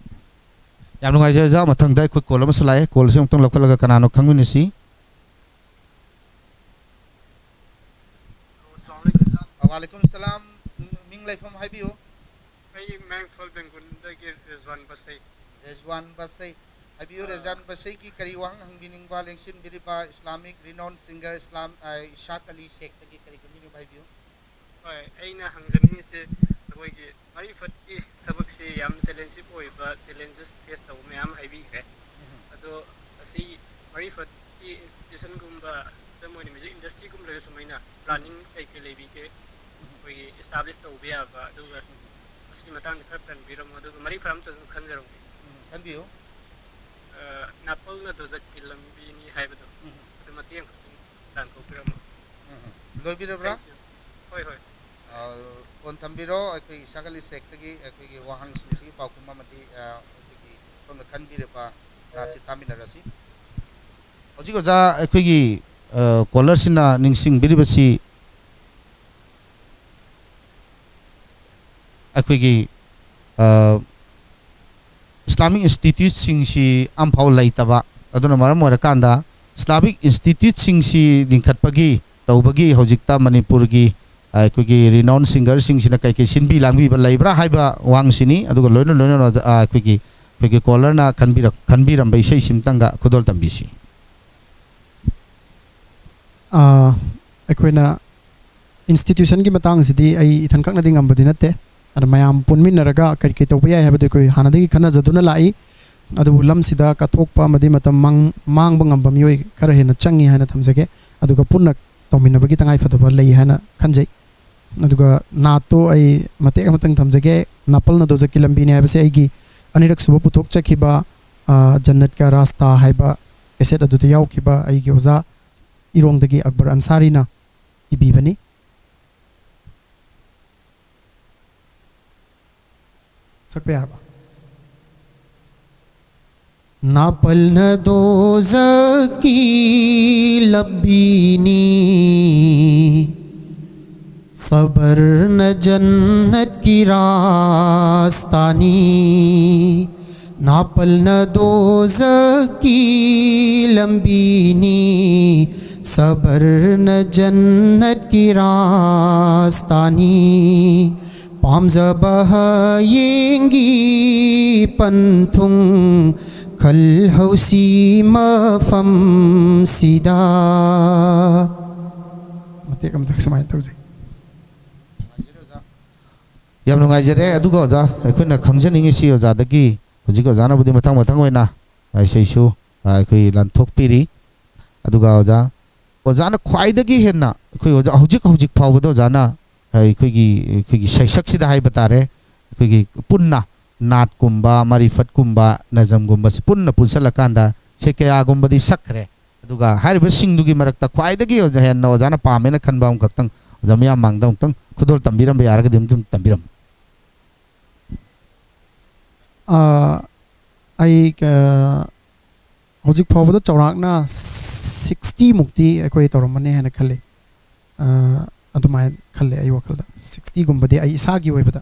ꯌꯥꯝ ꯅꯨꯡꯉꯥꯏꯖꯔꯦ ꯑꯣꯖꯥ꯫ ꯃꯊꯪꯗ ꯑꯩꯈꯣꯏ ꯀꯣꯜ ꯑꯃꯁꯨ ꯂꯥꯛꯑꯦ꯫ ꯀꯣꯜꯁꯤ ꯑꯃꯨꯛꯇꯪ ꯂꯧꯈꯠꯂꯒ ꯀꯅꯥꯅꯣ ꯈꯪꯃꯤꯟꯅꯁꯤ꯫ ꯑꯁꯂꯥꯃꯨ ꯑꯂꯥꯏꯀꯨꯝ꯫ ꯋꯥꯂꯥꯏꯀꯨꯝ ꯁꯂꯥꯝ꯫ ꯃꯤꯡ ꯂꯩꯐꯝ ꯍꯥꯏꯕꯤꯌꯨ꯫ ꯑꯩ ꯃꯌꯥꯡꯊꯣꯜ ꯕꯦꯡꯒꯨꯜꯗꯒꯤ ꯔꯦꯖꯋꯥꯟ ꯕꯁꯩ꯫ ꯔꯦꯖꯋꯥꯟ ꯕꯁꯩ꯫ ꯍꯥꯏꯕꯤꯌꯨ, ꯑꯥ꯫ ꯔꯦꯖꯋꯥꯟ ꯕꯁꯩꯒꯤ ꯀꯔꯤ ꯋꯥꯍꯪ ꯍꯪꯕꯤꯅꯤꯡꯕ, ꯂꯦꯡꯁꯤꯟꯕꯤꯔꯤꯕ ꯏꯁꯂꯥꯃꯤꯛ ꯔꯤꯅꯣꯟ ꯁꯤꯡꯒꯔ ꯏꯁꯂꯥꯝ, ꯑ, ꯏꯁꯥꯛ ꯑꯂꯤ ꯁꯦꯈꯇꯒꯤ ꯀꯔꯤ ꯈꯪꯕꯤꯅꯤꯡꯕ ꯍꯥꯏꯕꯤꯌꯨ꯫ ꯍꯣꯏ, ꯑꯩꯅ ꯍꯪꯖꯅꯤꯡꯉꯤꯁꯦ ꯑꯩꯈꯣꯏꯒꯤ ꯃꯔꯤꯐꯠꯀꯤ ꯊꯕꯛꯁꯤ ꯌꯥꯝ ꯆꯦꯂꯦꯟꯖꯤꯞ ꯑꯣꯏꯕ, ꯆꯦꯂꯦꯟꯖꯦꯁ ꯐꯦꯁ ꯇꯧꯕ ꯃꯌꯥꯝ ꯍꯥꯏꯕꯤꯈ꯭ꯔꯦ꯫ ꯎꯝ꯫ ꯑꯗꯣ ꯑꯁꯤ ꯃꯔꯤꯐꯠꯀꯤ ꯏꯟꯁꯇꯤꯇ꯭ꯌꯨꯁꯟꯒꯨꯝꯕ, ꯈꯨꯗꯝ ꯑꯣꯏꯅ ꯃ꯭ꯌꯨꯖꯤꯛ ꯏꯟꯗꯁꯇ꯭ꯔꯤꯒꯨꯝꯕꯗꯁꯨ ꯃꯣꯏꯅ ꯄ꯭ꯂꯥꯅꯤꯡ ꯀꯩꯀꯩ ꯂꯩꯕꯤꯒꯦ, ꯑꯩꯈꯣꯏꯒꯤ ꯑꯦꯁꯇꯥꯕ꯭ꯂꯤꯁ ꯇꯧꯕ ꯌꯥꯕ, ꯑꯗꯨꯒ ꯃꯁꯤꯒꯤ ꯃꯇꯥꯡꯗ ꯈꯔ ꯄꯟꯕꯤꯔꯝꯃꯣ, ꯑꯗꯨꯒ ꯃꯔꯤꯐꯠ ꯑꯝꯇꯪ ꯈꯟꯖꯔꯝꯒꯦ꯫ ꯎꯝ, ꯈꯟꯕꯤꯌꯨ꯫ ꯑ, ꯅꯥꯄꯜꯅ ꯗꯣꯖꯠꯀꯤ ꯂꯝꯕꯤꯅꯤ ꯍꯥꯏꯕꯗꯣ, ꯎꯝ꯫ ꯑꯗꯨ ꯃꯇꯦꯛ ꯑꯃꯈꯛꯇꯪ ꯂꯥꯟꯊꯣꯛꯄꯤꯔꯝꯃꯣ꯫ ꯎꯝ, ꯂꯣꯏꯕꯤꯔꯕ꯭ꯔꯥ? Thank you. ꯍꯣꯏ, ꯍꯣꯏ꯫ ꯑ, ꯐꯣꯟ ꯊꯝꯕꯤꯔꯣ꯫ ꯑꯩꯈꯣꯏ ꯏꯁꯥꯒꯂꯤ ꯁꯦꯛꯇꯒꯤ ꯑꯩꯈꯣꯏꯒꯤ ꯋꯥꯍꯪꯁꯤꯡꯁꯤꯒꯤ ꯄꯥꯎꯈꯨꯝ ꯑꯃꯗꯤ, ꯑ, ꯑꯩꯈꯣꯏꯒꯤ ꯁꯣꯝꯗ ꯈꯟꯕꯤꯔꯤꯕ ꯅꯥꯠꯁꯤ ꯇꯥꯃꯤꯟꯅꯔꯁꯤ꯫ ꯍꯧꯖꯤꯛ ꯑꯣꯖꯥ ꯑꯩꯈꯣꯏꯒꯤ, ꯑ, ꯀꯣꯂꯔꯁꯤꯅ ꯅꯤꯡꯁꯤꯡꯕꯤꯔꯤꯕꯁꯤ ꯑꯩꯈꯣꯏꯒꯤ, ꯑ, ꯏꯁꯂꯥꯃꯤꯛ ꯏꯟꯁꯇꯤꯇ꯭ꯌꯨꯠꯁꯤꯡꯁꯤ ꯑꯝꯐꯥꯎ ꯂꯩꯇꯕ, ꯑꯗꯨꯅ ꯃꯔꯝ ꯑꯣꯏꯔꯀꯥꯟꯗ ꯏꯁꯂꯥꯃꯤꯛ ꯏꯟꯁꯇꯤꯇ꯭ꯌꯨꯠꯁꯤꯡꯁꯤ ꯂꯤꯡꯈꯠꯄꯒꯤ ꯇꯧꯕꯒꯤ ꯍꯧꯖꯤꯛꯇ ꯃꯅꯤꯄꯨꯔꯒꯤ, ꯑ, ꯑꯩꯈꯣꯏꯒꯤ ꯔꯤꯅꯥꯎꯟ ꯁꯤꯡꯒꯔꯁꯤꯡꯁꯤꯅ ꯀꯩꯀꯩ ꯁꯤꯟꯕꯤ ꯂꯥꯡꯕꯤꯕ ꯂꯩꯕ꯭ꯔꯥ ꯍꯥꯏꯕ ꯋꯥꯍꯪꯁꯤꯅꯤ꯫ ꯑꯗꯨꯒ ꯂꯣꯏꯅ ꯂꯣꯏꯅꯅ ꯑꯣꯖꯥ, ꯑ, ꯑꯩꯈꯣꯏꯒꯤ, ꯑꯩꯈꯣꯏꯒꯤ ꯀꯣꯂꯔꯅ ꯈꯟꯕꯤꯔꯛ-, ꯈꯟꯕꯤꯔꯝꯕ ꯏꯁꯩꯁꯤꯝꯇꯪꯒ ꯈꯨꯗꯣꯜ ꯇꯝꯕꯤꯁꯤ꯫ ꯑ, ꯑꯩꯈꯣꯏꯅ ꯏꯟꯁꯇꯤꯇ꯭ꯌꯨꯁꯟꯒꯤ ꯃꯇꯥꯡꯁꯤꯗꯤ ꯑꯩ ꯏꯊꯟꯈꯛꯅꯗꯤ ꯉꯝꯕꯗꯤ ꯅꯠꯇꯦ꯫ ꯑꯗ ꯃꯌꯥꯝ ꯄꯨꯟꯃꯤꯟꯅꯔꯒ ꯀꯔꯤ ꯀꯔꯤ ꯇꯧꯕ ꯌꯥꯏ ꯍꯥꯏꯕꯗꯨ ꯑꯩꯈꯣꯏ ꯍꯥꯟꯅꯗꯒꯤ ꯈꯟꯅꯖꯗꯨꯅ ꯂꯥꯛꯏ꯫ ꯑꯗꯨꯕꯨ ꯂꯝꯁꯤꯗ ꯀꯠꯊꯣꯛꯄ ꯑꯃꯗꯤ ꯃꯇꯝ ꯃꯥꯡ-, ꯃꯥꯡꯕ ꯉꯝꯕ ꯃꯤꯑꯣꯏ ꯈꯔ ꯍꯦꯟꯅ ꯆꯪꯉꯤ ꯍꯥꯏꯅ ꯊꯝꯖꯒꯦ꯫ ꯑꯗꯨꯒ ꯄꯨꯟꯅ ꯇꯧꯃꯤꯟꯅꯕꯒꯤ ꯇꯉꯥꯏꯐꯗꯕ ꯂꯩ ꯍꯥꯏꯅ ꯈꯟꯖꯩ꯫ ꯑꯗꯨꯒ ꯅꯥꯠꯇꯣ ꯑꯩ ꯃꯇꯦꯛ ꯑꯃꯇꯪ ꯊꯝꯖꯒꯦ꯫ ꯅꯥꯄꯜ ꯅꯗꯣꯖꯛꯀꯤ ꯂꯝꯕꯤꯅꯤ ꯍꯥꯏꯕꯁꯦ ꯑꯩꯒꯤ ꯑꯅꯤꯔꯛ ꯁꯨꯕ ꯄꯨꯊꯣꯛꯆꯈꯤꯕ, ꯑ, ꯖꯟꯅꯠ ꯀꯥ ꯔꯥꯁꯇꯥ ꯍꯥꯏꯕ ꯀꯦꯁꯦꯠ ꯑꯗꯨꯗ ꯌꯥꯎꯈꯤꯕ ꯑꯩꯒꯤ ꯑꯣꯖꯥ ꯏꯔꯣꯡꯗꯒꯤ ꯑꯛꯕꯔ ꯑꯟꯁꯥꯔꯤꯅ ꯏꯕꯤꯕꯅꯤ꯫ ꯁꯛꯄ ꯌꯥꯔꯕ? ꯅꯥꯄꯜꯅ ꯗꯣꯖꯛꯀꯤ ꯂꯝꯕꯤꯅꯤ, ꯁꯕꯔꯅ ꯖꯟꯅꯠꯀꯤ ꯔꯥꯁꯇꯥꯅꯤ꯫ ꯅꯥꯄꯜꯅ ꯗꯣꯖꯛꯀꯤ ꯂꯝꯕꯤꯅꯤ, ꯁꯕꯔꯅ ꯖꯟꯅꯠꯀꯤ ꯔꯥꯁꯇꯥꯅꯤ꯫ ꯄꯥꯝꯖꯕ ꯍꯌꯦꯡꯒꯤ ꯄꯟꯊꯨꯡ ꯈꯜꯍꯧꯁꯤ ꯃꯐꯝꯁꯤꯗ꯫ ꯃꯇꯦꯛ ꯑꯃꯇ ꯁꯨꯃꯥꯏꯅ ꯇꯧꯖꯩ꯫ ꯌꯥꯝ ꯅꯨꯡꯉꯥꯏꯖꯔꯦ꯫ ꯑꯗꯨꯒ ꯑꯣꯖꯥ, ꯑꯩꯈꯣꯏꯅ ꯈꯪꯖꯅꯤꯡꯉꯤꯁꯤ ꯑꯣꯖꯥꯗꯒꯤ, ꯍꯧꯖꯤꯛ ꯑꯣꯖꯥꯅꯕꯨꯗꯤ ꯃꯊꯪ ꯃꯊꯪ ꯑꯣꯏꯅ, ꯑ, ꯏꯁꯩꯁꯨ, ꯑ, ꯑꯩꯈꯣꯏ ꯂꯥꯟꯊꯣꯛꯄꯤꯔꯤ꯫ ꯑꯗꯨꯒ ꯑꯣꯖꯥ, ꯑꯣꯖꯥꯅ ꯈ꯭ꯋꯥꯏꯗꯒꯤ ꯍꯦꯟꯅ ꯑꯩꯈꯣꯏ ꯑꯣꯖꯥ ꯍꯧꯖꯤꯛ, ꯍꯧꯖꯤꯛ ꯐꯥꯎꯕꯗ ꯑꯣꯖꯥꯅ, ꯑ, ꯑꯩꯈꯣꯏꯒꯤ, ꯑꯩꯈꯣꯏꯒꯤ ꯁꯩꯁꯛꯁꯤꯗ ꯍꯥꯏꯕ ꯇꯥꯔꯦ, ꯑꯩꯈꯣꯏꯒꯤ ꯄꯨꯟꯅ ꯅꯥꯠꯀꯨꯝꯕ, ꯃꯥꯔꯤꯐꯠꯀꯨꯝꯕ, ꯅꯖꯝꯒꯨꯝꯕꯁꯤ ꯄꯨꯟꯅ ꯄꯨꯟꯁꯜꯂꯀꯥꯟꯗ ꯏꯁꯩ ꯀꯌꯥꯒꯨꯝꯕꯗꯤ ꯁꯛꯈ꯭ꯔꯦ꯫ ꯑꯗꯨꯒ ꯍꯥꯏꯔꯤꯕꯁꯤꯡꯗꯨꯒꯤ ꯃꯔꯛꯇ ꯈ꯭ꯋꯥꯏꯗꯒꯤ ꯑꯣꯖꯥ ꯍꯦꯟꯅ ꯑꯣꯖꯥꯅ ꯄꯥꯝꯃꯦꯅ ꯈꯟꯕ ꯑꯃꯈꯛꯇꯪ ꯑꯣꯖꯥ ꯃꯌꯥꯝ ꯃꯥꯡꯗ ꯑꯃꯨꯛꯇꯪ ꯈꯨꯗꯣꯜ ꯇꯝꯕꯤꯔꯝꯕ ꯌꯥꯔꯒꯗꯤ ꯑꯗꯨꯝ ꯇꯝꯕꯤꯔꯝꯃꯨ꯫ ꯑ, ꯑꯩ, ꯑ, ꯍꯧꯖꯤꯛ ꯐꯥꯎꯕꯗ ꯆꯥꯎꯔꯥꯛꯅ sixty ꯃꯨꯛꯇꯤ ꯑꯩꯈꯣꯏ ꯇꯧꯔꯝꯃꯅꯤ ꯍꯥꯏꯅ ꯈꯜꯂꯤ꯫ ꯑ, ꯑꯗꯨꯃꯥꯏꯅ ꯈꯜꯂꯦ ꯑꯩ ꯋꯥꯈꯜꯗ꯫ Sixty ꯒꯨꯝꯕꯗꯤ ꯑꯩ ꯏꯁꯥꯒꯤ ꯑꯣꯏꯕꯗ꯫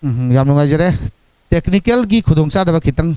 ꯎꯝ, ꯌꯥꯝ ꯅꯨꯡꯉꯥꯏꯖꯔꯦ꯫ Technical ꯒꯤ ꯈꯨꯗꯣꯡꯆꯥꯗꯕ ꯈꯤꯇꯪ,